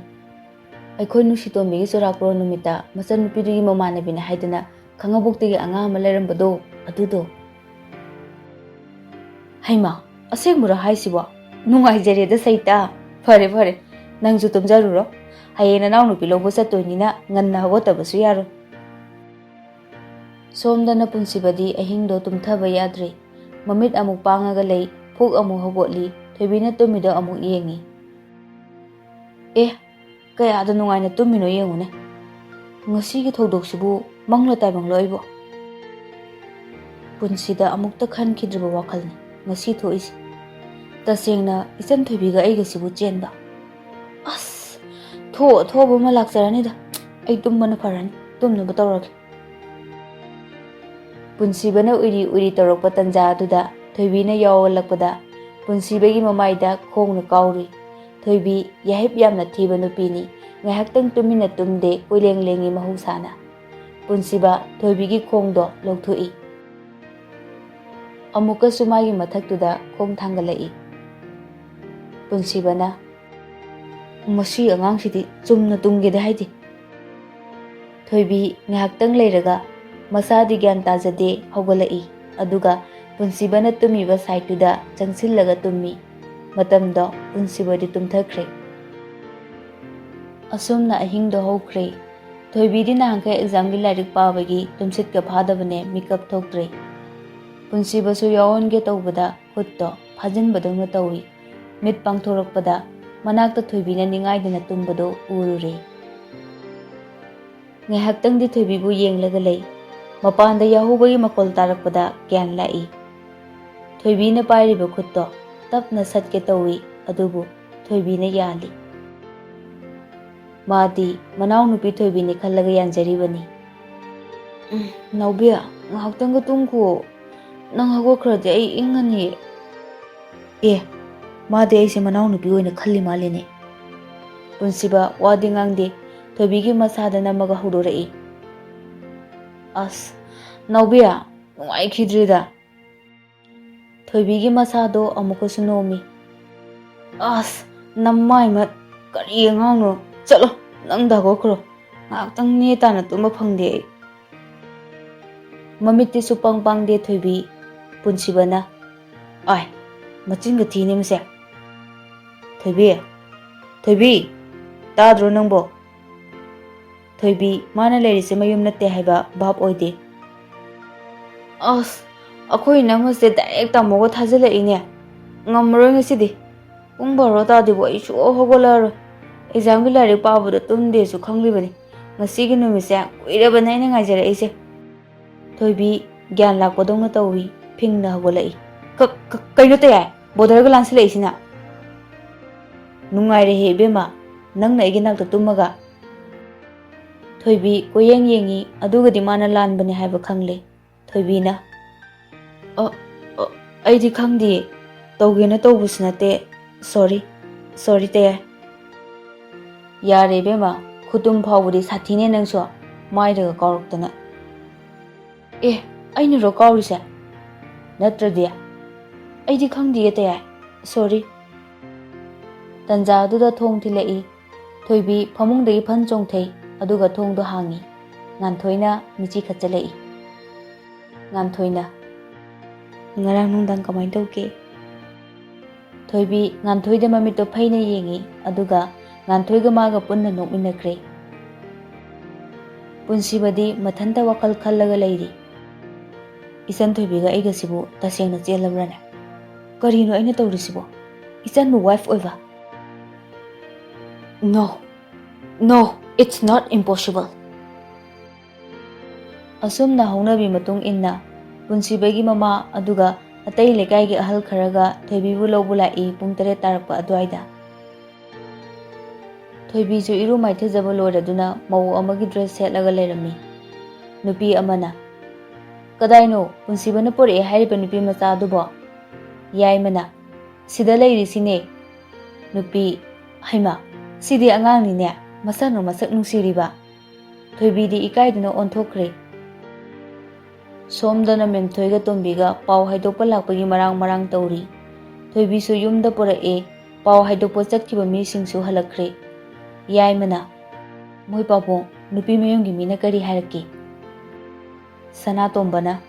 ꯑꯩꯈꯣꯏ ꯅꯨꯡꯁꯤꯇꯣꯝꯕꯤꯒꯤ ꯆꯨꯔꯥꯀꯣꯔꯣꯟ ꯅꯨꯃꯤꯠꯇ ꯃꯆꯟꯅꯨꯄꯤꯗꯨꯒꯤ ꯃꯃꯥꯟꯅꯕꯤꯅꯦ ꯍꯥꯏꯗꯨꯅ ꯈꯥꯡꯉꯕꯣꯛꯇꯒꯤ ꯑꯉꯥꯡ ꯑꯃ ꯂꯩꯔꯝꯕꯗꯣ, ꯑꯗꯨꯗꯣ꯫" "ꯍꯩꯃꯥ, ꯑꯁꯦꯡꯕꯔꯣ ꯍꯥꯏꯁꯤꯕꯣ? ꯅꯨꯡꯉꯥꯏꯖꯔꯦꯗ ꯁꯩꯇꯥ꯫ ꯐꯔꯦ, ꯐꯔꯦ, ꯅꯪꯁꯨ ꯇꯨꯝꯖꯔꯨꯔꯣ꯫ ꯍꯌꯦꯡ ꯅꯅꯥꯎꯅꯨꯄꯤ ꯂꯧꯕ ꯆꯠꯇꯣꯏꯅꯤꯅ ꯉꯟꯅ ꯍꯧꯒꯠꯇꯕꯁꯨ ꯌꯥꯔꯣꯏ꯫" ꯁꯣꯝꯗꯅ ꯄꯨꯟꯁꯤꯕꯗꯤ ꯑꯍꯤꯡꯗꯣ ꯇꯨꯝꯊꯕ ꯌꯥꯗ꯭ꯔꯦ꯫ ꯃꯃꯤꯠ ꯑꯃꯨꯛ ꯄꯥꯡꯉꯒ ꯂꯩ, ꯐꯨꯛ ꯑꯃꯨꯛ ꯍꯧꯒꯠꯂꯤ, ꯊꯣꯏꯕꯤꯅ ꯇꯨꯝꯃꯤꯗꯣ ꯑꯃꯨꯛ ꯌꯦꯡꯉꯤ꯫ "ꯑꯦ, ꯀꯌꯥꯗ ꯅꯨꯡꯉꯥꯏꯅ ꯇꯨꯝꯃꯤꯅꯣ ꯌꯦꯡꯉꯨꯅꯦ꯫ ꯉꯁꯤꯒꯤ ꯊꯧꯗꯣꯛꯁꯤꯕꯨ ꯃꯪꯂ ꯇꯥꯏꯕꯪꯂꯣ ꯑꯩꯕꯣ?" ꯄꯨꯟꯁꯤꯗ ꯑꯃꯨꯛꯇ ꯈꯟꯈꯤꯗ꯭ꯔꯤꯕ ꯋꯥꯈꯜꯅꯤ ꯉꯁꯤ ꯊꯣꯛꯏꯁꯦ꯫ ꯇꯁꯦꯡꯅ ꯏꯆꯟ ꯊꯣꯏꯕꯤꯒ ꯑꯩꯒꯁꯤꯕꯨ ꯆꯦꯟꯕ꯫ ꯑꯁ, ꯊꯣꯛꯑ ꯊꯣꯛꯑꯕ ꯑꯃ ꯂꯥꯛꯆꯔꯅꯤꯗ꯫ ꯑꯩ ꯇꯨꯝꯕꯅ ꯐꯔꯅꯤ, ꯇꯨꯝꯅꯕ ꯇꯧꯔꯒꯦ꯫ ꯄꯨꯟꯁꯤꯕꯅ ꯎꯏꯔꯤ ꯎꯏꯔꯤ ꯇꯧꯔꯛꯄ ꯇꯟꯖꯥ ꯑꯗꯨꯗ ꯊꯣꯏꯕꯤꯅ ꯌꯥꯎꯋꯂꯛꯄꯗ ꯄꯨꯟꯁꯤꯕꯒꯤ ꯃꯃꯥꯏꯗ ꯈꯣꯡꯅ ꯀꯥꯎꯔꯨꯏ꯫ ꯊꯣꯏꯕꯤ ꯌꯥꯍꯤꯞ ꯌꯥꯝꯅ ꯊꯤꯕ ꯅꯨꯄꯤꯅꯤ꯫ ꯉꯥꯏꯍꯥꯛꯇꯪ ꯇꯨꯃꯤꯟꯅ ꯇꯨꯝꯗꯦ, ꯀꯣꯏꯂꯦꯡ ꯂꯦꯡꯉꯤ ꯃꯍꯧꯁꯥꯅ꯫ ꯄꯨꯟꯁꯤꯕ ꯊꯣꯏꯕꯤꯒꯤ ꯈꯣꯡꯗꯣ ꯂꯧꯊꯣꯛꯏ꯫ ꯑꯃꯨꯛꯀꯁꯨ ꯃꯥꯒꯤ ꯃꯊꯛꯇꯨꯗ ꯈꯣꯡ ꯊꯥꯡꯒꯠꯂꯛꯏ꯫ ꯄꯨꯟꯁꯤꯕꯅ, "ꯃꯁꯤ ꯑꯉꯥꯡꯁꯤꯗꯤ ꯆꯨꯝꯅ ꯇꯨꯝꯒꯦꯗꯤ ꯍꯥꯏꯗꯦ꯫" ꯊꯣꯏꯕꯤ ꯉꯥꯏꯍꯥꯛꯇꯪ ꯂꯩꯔꯒ ꯃꯁꯥꯗꯤ ꯒ꯭ꯌꯥꯟ ꯇꯥꯖꯗꯦ ꯍꯧꯒꯠꯂꯛꯏ꯫ ꯑꯗꯨꯒ ꯄꯨꯟꯁꯤꯕꯅ ꯇꯨꯝꯃꯤꯕ ꯁꯥꯏꯠꯇꯨꯗ ꯆꯪꯁꯤꯜꯂꯒ ꯇꯨꯝꯃꯤ꯫ ꯃꯇꯝꯗꯣ ꯄꯨꯟꯁꯤꯕꯗꯤ ꯇꯨꯝꯊꯈ꯭ꯔꯦ꯫ ꯑꯁꯨꯝꯅ ꯑꯍꯤꯡꯗꯣ ꯍꯧꯈ꯭ꯔꯦ꯫ ꯊꯣꯏꯕꯤꯗꯤ ꯅꯍꯥꯟꯈꯩ ꯑꯦꯛꯖꯥꯝꯒꯤ ꯂꯥꯏꯔꯤꯛ ꯄꯥꯕꯒꯤ ꯇꯨꯝꯁꯤꯠꯀ ꯐꯥꯗꯕꯅꯦ, ꯃꯤꯀꯞ ꯊꯣꯛꯇ꯭ꯔꯦ꯫ ꯄꯨꯟꯁꯤꯕꯁꯨ ꯌꯥꯎꯍꯟꯒꯦ ꯇꯧꯕꯗ ꯈꯨꯠꯇꯣ ꯐꯥꯖꯤꯟꯕꯗꯧꯅ ꯇꯧꯏ꯫ ꯃꯤꯠ ꯄꯥꯡꯊꯣꯔꯛꯄꯗ ꯃꯅꯥꯛꯇ ꯊꯣꯏꯕꯤꯅ ꯅꯤꯡꯉꯥꯏꯗꯅ ꯇꯨꯝꯕꯗꯣ ꯎꯔꯨꯔꯦ꯫ ꯉꯥꯏꯍꯥꯛꯇꯪꯗꯤ ꯊꯣꯏꯕꯤꯕꯨ ꯌꯦꯡꯂꯒ ꯂꯩ꯫ ꯃꯄꯥꯟꯗ ꯌꯥꯍꯧꯕꯒꯤ ꯃꯈꯣꯜ ꯇꯥꯔꯛꯄꯗ ꯒ꯭ꯌꯥꯟ ꯂꯥꯛꯏ꯫ ꯊꯣꯏꯕꯤꯅ ꯄꯥꯏꯔꯤꯕ ꯈꯨꯠꯇꯣ ꯇꯞꯅ ꯁꯠꯀꯦ ꯇꯧꯏ, ꯑꯗꯨꯕꯨ ꯊꯣꯏꯕꯤꯅ ꯌꯥꯜꯂꯤ꯫ ꯃꯥꯗꯤ ꯃꯅꯥꯎꯅꯨꯄꯤ ꯊꯣꯏꯕꯤꯅꯤ ꯈꯜꯂꯒ ꯌꯥꯟꯖꯔꯤꯕꯅꯤ꯫ "ꯎꯝ, ꯅꯥꯎꯕꯤ, ꯉꯥꯏꯍꯥꯛꯇꯪꯒ ꯇꯨꯝꯈꯨꯑꯣ꯫ ꯅꯪ ꯍꯧꯒꯠꯈ꯭ꯔꯗꯤ ꯑꯩ ꯏꯪꯉꯅꯤ꯫" ꯑꯦ, ꯃꯥꯗꯤ ꯑꯩꯁꯦ ꯃꯅꯥꯎꯅꯨꯄꯤ ꯑꯣꯏꯅ ꯈꯜꯂꯤ ꯃꯥꯜꯂꯤꯅꯦ꯫ ꯄꯨꯟꯁꯤꯕ ꯋꯥꯗꯤ ꯉꯥꯡꯗꯦ, ꯊꯣꯏꯕꯤꯒꯤ ꯃꯁꯥꯗ ꯅꯝꯃꯒ ꯍꯧꯗꯣꯔꯛꯏ꯫ "ꯑꯁ, ꯅꯥꯎꯕꯤ, ꯅꯨꯡꯉꯥꯏꯈꯤꯗ꯭ꯔꯦꯗ꯫" ꯊꯣꯏꯕꯤꯒꯤ ꯃꯁꯥꯗꯣ ꯑꯃꯨꯛꯀꯁꯨ ꯅꯣꯝꯃꯤ꯫ "ꯑꯁ, ꯅꯃꯥꯏ ꯃꯠ, ꯀꯔꯤ ꯑꯉꯥꯡꯅꯣ? ꯆꯠꯂꯣ, ꯅꯪꯗ ꯍꯧꯒꯠꯈ꯭ꯔꯣ꯫ ꯉꯥꯏꯍꯥꯛꯇꯪ ꯅꯦ ꯇꯥꯅ ꯇꯨꯝꯕ ꯐꯪꯗꯦ ꯑꯩ꯫" ꯃꯃꯤꯠꯇꯤ ꯁꯨꯄꯥꯡ ꯄꯥꯡꯗꯦ ꯊꯣꯏꯕꯤ꯫ ꯄꯨꯟꯁꯤꯕꯅ, "ꯑꯥꯏ, ꯃꯆꯤꯟꯒ ꯊꯤꯅꯦ ꯃꯁꯦ꯫ ꯊꯣꯏꯕꯤ, ꯊꯣꯏꯕꯤ, ꯇꯥꯗ꯭ꯔꯣ ꯅꯪꯕꯣ?" ꯊꯣꯏꯕꯤ, ꯃꯥꯅ ꯂꯩꯔꯤꯁꯦ ꯃꯌꯨꯝ ꯅꯠꯇꯦ ꯍꯥꯏꯕ ꯚꯥꯞ ꯑꯣꯏꯗꯦ꯫ "ꯑꯁ, ꯑꯩꯈꯣꯏ ꯏꯅꯝꯃꯁꯦ ꯗꯥꯏꯔꯦꯛ ꯇꯥꯃꯣꯒ ꯊꯥꯖꯤꯜꯂꯛꯏꯅꯦ꯫ ꯉꯝꯃꯔꯣꯏ ꯉꯁꯤꯗꯤ꯫ ꯄꯨꯡ ꯕꯥꯔꯣ ꯇꯥꯗ꯭ꯔꯤꯕꯣ ꯑꯩ ꯁꯨꯛꯍꯧ ꯍꯧꯒꯠꯂꯛꯑꯔꯣꯏ꯫ ꯑꯦꯛꯖꯥꯝꯒꯤ ꯂꯥꯏꯔꯤꯛ ꯄꯥꯕꯗꯣ ꯇꯨꯝꯗꯦꯁꯨ ꯈꯪꯂꯤꯕꯅꯤ꯫ ꯉꯁꯤꯒꯤ ꯅꯨꯃꯤꯠꯁꯦ ꯀꯨꯏꯔꯕꯅꯦ ꯑꯩꯅ ꯉꯥꯏꯖꯔꯛꯏꯁꯦ꯫" ꯊꯣꯏꯕꯤ ꯒ꯭ꯌꯥꯟ ꯂꯥꯛꯄꯗꯧꯅ ꯇꯧꯏ, ꯐꯤꯡꯅ ꯍꯧꯒꯠꯂꯛꯏ꯫ "ꯀ-, ꯀ-, ꯀꯩꯅꯣ ꯇꯌꯥꯏ? ꯕꯣꯗꯔꯒ ꯂꯥꯟꯁꯤꯜꯂꯛꯏꯁꯤꯅ?" "ꯅꯨꯡꯉꯥꯏꯔꯦꯍꯦ ꯏꯕꯦꯝꯃ, ꯅꯪꯅ ꯑꯩꯒꯤ ꯅꯥꯛꯇ ꯇꯨꯝꯃꯒ꯫" ꯊꯣꯏꯕꯤ ꯀꯣꯏꯌꯦꯡ ꯌꯦꯡꯉꯤ, ꯑꯗꯨꯒꯗꯤ ꯃꯥꯅ ꯂꯥꯟꯕꯅꯦ ꯍꯥꯏꯕ ꯈꯪꯂꯦ꯫ ꯊꯣꯏꯕꯤꯅ, "ꯑ, ꯑ, ꯑꯩꯗꯤ ꯈꯪꯗꯤꯌꯦ, ꯇꯧꯒꯦꯅ ꯇꯧꯕꯁꯨ ꯅꯠꯇꯦ꯫ ꯁꯣꯔꯤ, ꯁꯣꯔꯤ ꯇꯌꯥꯏ꯫" "ꯌꯥꯔꯦ ꯏꯕꯦꯝꯃ, ꯈꯨꯇꯨꯝ ꯐꯥꯎꯕꯗꯤ ꯁꯥꯊꯤꯅꯦ ꯅꯪꯁꯨ, ꯃꯥꯏꯗꯒ ꯀꯥꯎꯔꯛꯇꯅ꯫" "ꯑꯦ, ꯑꯩꯅꯔꯣ ꯀꯥꯎꯔꯤꯁꯦ? ꯅꯠꯇ꯭ꯔꯗꯤ?" "ꯑꯩꯗꯤ ꯈꯪꯗꯤꯌꯦ ꯇꯌꯥꯏ, ꯁꯣꯔꯤ꯫" ꯇꯟꯖꯥꯗꯨꯗ ꯊꯣꯡ ꯊꯤꯜꯂꯛꯏ꯫ ꯊꯣꯏꯕꯤ ꯐꯃꯨꯡꯗꯒꯤ ꯐꯟ ꯆꯣꯡꯊꯩ, ꯑꯗꯨꯒ ꯊꯣꯡꯗꯣ ꯍꯥꯡꯉꯤ꯫ ꯉꯥꯟꯊꯣꯏꯅ ꯃꯤꯆꯤ ꯈꯠꯆꯜꯂꯛꯏ꯫ ꯉꯥꯟꯊꯣꯏꯅ, "ꯉꯔꯥꯡ ꯅꯨꯡꯗꯥꯡ ꯀꯃꯥꯏꯅ ꯇꯧꯒꯦ?" ꯊꯣꯏꯕꯤ ꯉꯥꯟꯊꯣꯏꯗ ꯃꯃꯤꯠꯇꯣ ꯐꯩꯅ ꯌꯦꯡꯉꯤ, ꯑꯗꯨꯒ ꯉꯥꯟꯊꯣꯏꯒ ꯃꯥꯒ ꯄꯨꯟꯅ ꯅꯣꯛꯃꯤꯟꯅꯈ꯭ꯔꯦ꯫ ꯄꯨꯟꯁꯤꯕꯗꯤ ꯃꯊꯟꯇ ꯋꯥꯈꯜ ꯈꯜꯂꯒ ꯂꯩꯔꯤ꯫ "ꯏꯆꯟ ꯊꯣꯏꯕꯤꯒ ꯑꯩꯒꯁꯤꯕꯨ ꯇꯁꯦꯡꯅ ꯆꯦꯜꯂꯕ꯭ꯔꯅꯦ? ꯀꯔꯤꯅꯣ ꯑꯩꯅ ꯇꯧꯔꯤꯁꯤꯕꯣ? ꯏꯆꯟꯕꯨ wife ꯑꯣꯏꯕ? No, no, it's not impossible!" ꯑꯁꯨꯝꯅ ꯍꯧꯅꯕꯤ ꯃꯇꯨꯡ ꯏꯟꯅ ꯄꯨꯟꯁꯤꯕꯒꯤ ꯃꯃꯥ ꯑꯗꯨꯒ ꯑꯇꯩ ꯂꯩꯀꯥꯏꯒꯤ ꯑꯍꯜ ꯈꯔꯒ ꯊꯣꯏꯕꯤꯕꯨ ꯂꯧꯕ ꯂꯥꯛꯏ, ꯄꯨꯡ ꯇꯔꯦꯠ ꯇꯥꯔꯛꯄ ꯑꯗꯨꯋꯥꯏꯗ꯫ ꯊꯣꯏꯕꯤꯁꯨ ꯏꯔꯨ ꯃꯥꯏꯊꯖꯕ ꯂꯣꯏꯔꯗꯨꯅ ꯃꯧ ꯑꯃꯒꯤ dress ꯁꯦꯠꯂꯒ ꯂꯩꯔꯝꯃꯤ꯫ ꯅꯨꯄꯤ ꯑꯃꯅ, "ꯀꯗꯥꯏꯅꯣ ꯄꯨꯟꯁꯤꯕꯅ ꯄꯨꯔꯛꯑꯦ ꯍꯥꯏꯔꯤꯕ ꯅꯨꯄꯤ ꯃꯆꯥ ꯑꯗꯨꯕꯣ?" ꯌꯥꯏꯃꯅ, "ꯁꯤꯗ ꯂꯩꯔꯤꯁꯤꯅꯦ꯫" ꯅꯨꯄꯤ, "ꯍꯩꯃꯥ, ꯁꯤꯗꯤ ꯑꯉꯥꯡꯅꯤꯅꯦ, ꯃꯁꯛꯅ ꯃꯁꯛ ꯅꯨꯡꯁꯤꯔꯤꯕ!" ꯊꯣꯏꯕꯤꯗꯤ ꯏꯀꯥꯏꯗꯨꯅ ꯑꯣꯟꯊꯣꯛꯈ꯭ꯔꯦ꯫ ꯁꯣꯝꯗꯅ ꯃꯦꯝꯊꯣꯏꯒ ꯇꯣꯝꯕꯤꯒ ꯄꯥꯎ ꯍꯥꯏꯗꯣꯛꯄ ꯂꯥꯛꯄꯒꯤ ꯃꯔꯥꯡ ꯃꯔꯥꯡ ꯇꯧꯔꯤ꯫ ꯊꯣꯏꯕꯤꯁꯨ ꯌꯨꯝꯗ ꯄꯨꯔꯛꯑꯦ, ꯄꯥꯎ ꯍꯥꯏꯗꯣꯛꯄ ꯆꯠꯈꯤꯕ ꯃꯤꯁꯤꯡꯁꯨ ꯍꯜꯂꯛꯈ꯭ꯔꯦ꯫ ꯌꯥꯏꯃꯅ, "ꯃꯣꯏ ꯄꯥꯕꯨꯡ, ꯅꯨꯄꯤ ꯃꯌꯨꯝꯒꯤ ꯃꯤꯅ ꯀꯔꯤ ꯍꯥꯏꯔꯛꯀꯦ?" ꯁꯅꯥꯇꯣꯝꯕꯅ,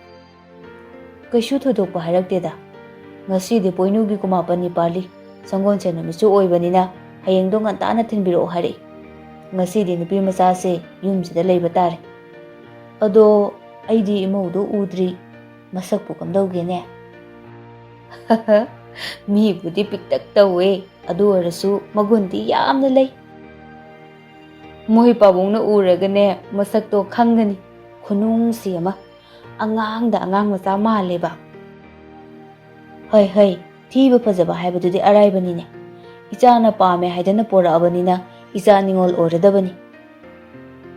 "ꯀꯩꯁꯨ ꯊꯣꯏꯗꯣꯛꯄ ꯍꯥꯏꯔꯛꯇꯦꯗ꯫ ꯉꯁꯤꯗꯤ ꯄꯣꯏꯅꯨꯒꯤ ꯀꯨꯃꯥꯄꯅꯤ ꯄꯥꯜꯂꯤ, ꯁꯪꯒꯣꯜꯁꯦꯟ ꯅꯨꯃꯤꯠꯁꯨ ꯑꯣꯏꯕꯅꯤꯅ ꯍꯌꯦꯡꯗꯣ ꯉꯟꯇꯥꯅ ꯊꯤꯟꯕꯤꯔꯛꯑꯣ ꯍꯥꯏꯔꯛꯏ꯫ ꯉꯁꯤꯗꯤ ꯅꯨꯄꯤ ꯃꯆꯥꯁꯦ ꯌꯨꯝꯁꯤꯗ ꯂꯩꯕ ꯇꯥꯔꯦ꯫ ꯑꯗꯣ ꯑꯩꯗꯤ ꯏꯃꯧꯗꯣ ꯎꯗ꯭ꯔꯤ, ꯃꯁꯛꯄꯨ ꯀꯝꯗꯧꯒꯦꯅꯦ?" "ꯃꯤꯕꯨꯗꯤ ꯄꯤꯛꯇꯛ ꯇꯧꯋꯦ, ꯑꯗꯨ ꯑꯣꯏꯔꯁꯨ ꯃꯒꯨꯟꯗꯤ ꯌꯥꯝꯅ ꯂꯩ꯫ ꯃꯣꯏ ꯄꯥꯕꯨꯡꯅ ꯎꯔꯒꯅꯦ ꯃꯁꯛꯇꯣ ꯈꯪꯒꯅꯤ꯫ ꯈꯨꯅꯨꯡꯁꯤ ꯑꯃ, ꯑꯉꯥꯡꯗ ꯑꯉꯥꯡ ꯃꯆꯥ ꯃꯥꯜꯂꯦꯕ꯫ ꯍꯣꯏ ꯍꯣꯏ, ꯊꯤꯕ ꯐꯖꯕ ꯍꯥꯏꯕꯗꯨꯗꯤ ꯑꯔꯥꯏꯕꯅꯤꯅꯦ꯫ ꯏꯆꯥꯅ ꯄꯥꯝꯃꯦ ꯍꯥꯏꯗꯅ ꯄꯣꯔꯛꯑꯕꯅꯤꯅ ꯏꯆꯥ ꯅꯤꯉꯣꯜ ꯑꯣꯏꯔꯗꯕꯅꯤ꯫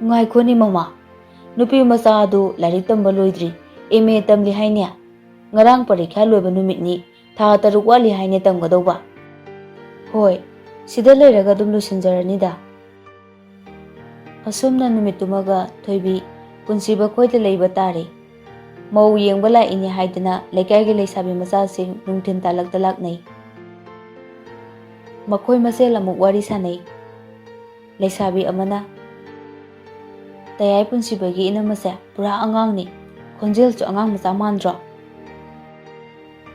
ꯉꯥꯏꯈꯣꯅꯦ ꯃꯃꯥ, ꯅꯨꯄꯤ ꯃꯆꯥ ꯑꯗꯨ ꯂꯥꯏꯔꯤꯛ ꯇꯝꯕ ꯂꯣꯏꯗ꯭ꯔꯤ, M A ꯇꯝꯂꯤ ꯍꯥꯏꯅꯦ꯫ ꯉꯔꯥꯡ ꯄꯔꯤꯈ꯭ꯌꯥ ꯂꯣꯏꯕ ꯅꯨꯃꯤꯠꯅꯤ, ꯊꯥ ꯇꯔꯨꯛ ꯋꯥꯠꯂꯤ ꯍꯥꯏꯅꯦ ꯇꯝꯒꯗꯧꯕ꯫ ꯍꯣꯏ, ꯁꯤꯗ ꯂꯩꯔꯒ ꯑꯗꯨꯝ ꯂꯣꯏꯁꯤꯟꯖꯔꯅꯤꯗ꯫ ꯑꯁꯨꯝꯅ ꯅꯨꯃꯤꯠꯇꯨꯃꯒ ꯊꯣꯏꯕꯤ ꯄꯨꯟꯁꯤꯕ ꯈꯣꯏꯗ ꯂꯩꯕ ꯇꯥꯔꯦ꯫ ꯃꯧ ꯌꯦꯡꯕ ꯂꯥꯛꯏꯅꯦ ꯍꯥꯏꯗꯅ ꯂꯩꯀꯥꯏꯒꯤ ꯂꯩꯁꯥꯕꯤ ꯃꯆꯥꯁꯤꯡ ꯅꯨꯡꯊꯤꯟ ꯇꯥꯂꯛꯇ ꯂꯥꯛꯅꯩ꯫ ꯃꯈꯣꯏ ꯃꯁꯦꯜ ꯑꯃꯨꯛ ꯋꯥꯔꯤ ꯁꯥꯅꯩ꯫ ꯂꯩꯁꯥꯕꯤ ꯑꯃꯅ, "ꯇꯌꯥꯏ ꯄꯨꯟꯁꯤꯕꯒꯤ ꯏꯅꯝꯃꯁꯦ ꯄꯨꯔꯥ ꯑꯉꯥꯡꯅꯤ, ꯈꯣꯟꯖꯦꯜꯁꯨ ꯑꯉꯥꯡ ꯃꯆꯥ ꯃꯥꯟꯗ꯭ꯔꯣ?"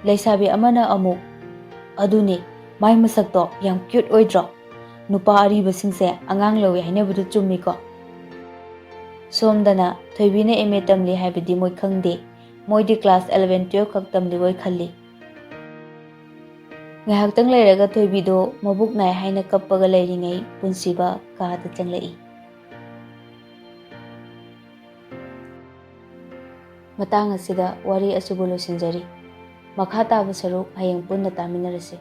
ꯂꯩꯁꯥꯕꯤ ꯑꯃꯅ ꯑꯃꯨꯛ, ꯑꯗꯨꯅꯦ, ꯃꯥꯏ ꯃꯁꯛꯇꯣ ꯌꯥꯝ cute ꯑꯣꯏꯗ꯭ꯔꯣ? ꯅꯨꯄꯥ ꯑꯔꯤꯕꯁꯤꯡꯁꯦ ꯑꯉꯥꯡ ꯂꯧꯏ ꯍꯥꯏꯅꯕꯗꯨ ꯆꯨꯝꯃꯤꯀꯣ? ꯁꯣꯝꯗꯅ ꯊꯣꯏꯕꯤꯅ M A ꯇꯝꯂꯤ ꯍꯥꯏꯕꯗꯤ ꯃꯣꯏ ꯈꯪꯗꯦ꯫ ꯃꯣꯏꯗꯤ class eleven twelve ꯈꯛ ꯇꯝꯂꯤꯕꯣꯏ ꯈꯜꯂꯤ꯫ ꯉꯥꯏꯍꯥꯛꯇꯪ ꯂꯩꯔꯒ ꯊꯣꯏꯕꯤꯗꯣ ꯃꯕꯨꯛ ꯅꯥꯏ ꯍꯥꯏꯅ ꯀꯞꯄꯒ ꯂꯩꯔꯤꯉꯩ ꯄꯨꯟꯁꯤꯕ ꯀꯥꯗ ꯆꯪꯂꯛꯏ꯫ ꯃꯇꯥꯡ ꯑꯁꯤꯗ ꯋꯥꯔꯤ ꯑꯁꯤꯕꯨ ꯂꯣꯏꯁꯤꯟꯖꯔꯤ꯫ ꯃꯈꯥ ꯇꯥꯕ ꯁꯔꯨꯛ ꯍꯌꯦꯡ ꯄꯨꯟꯅ ꯇꯥꯃꯤꯟꯅꯔꯁꯤ꯫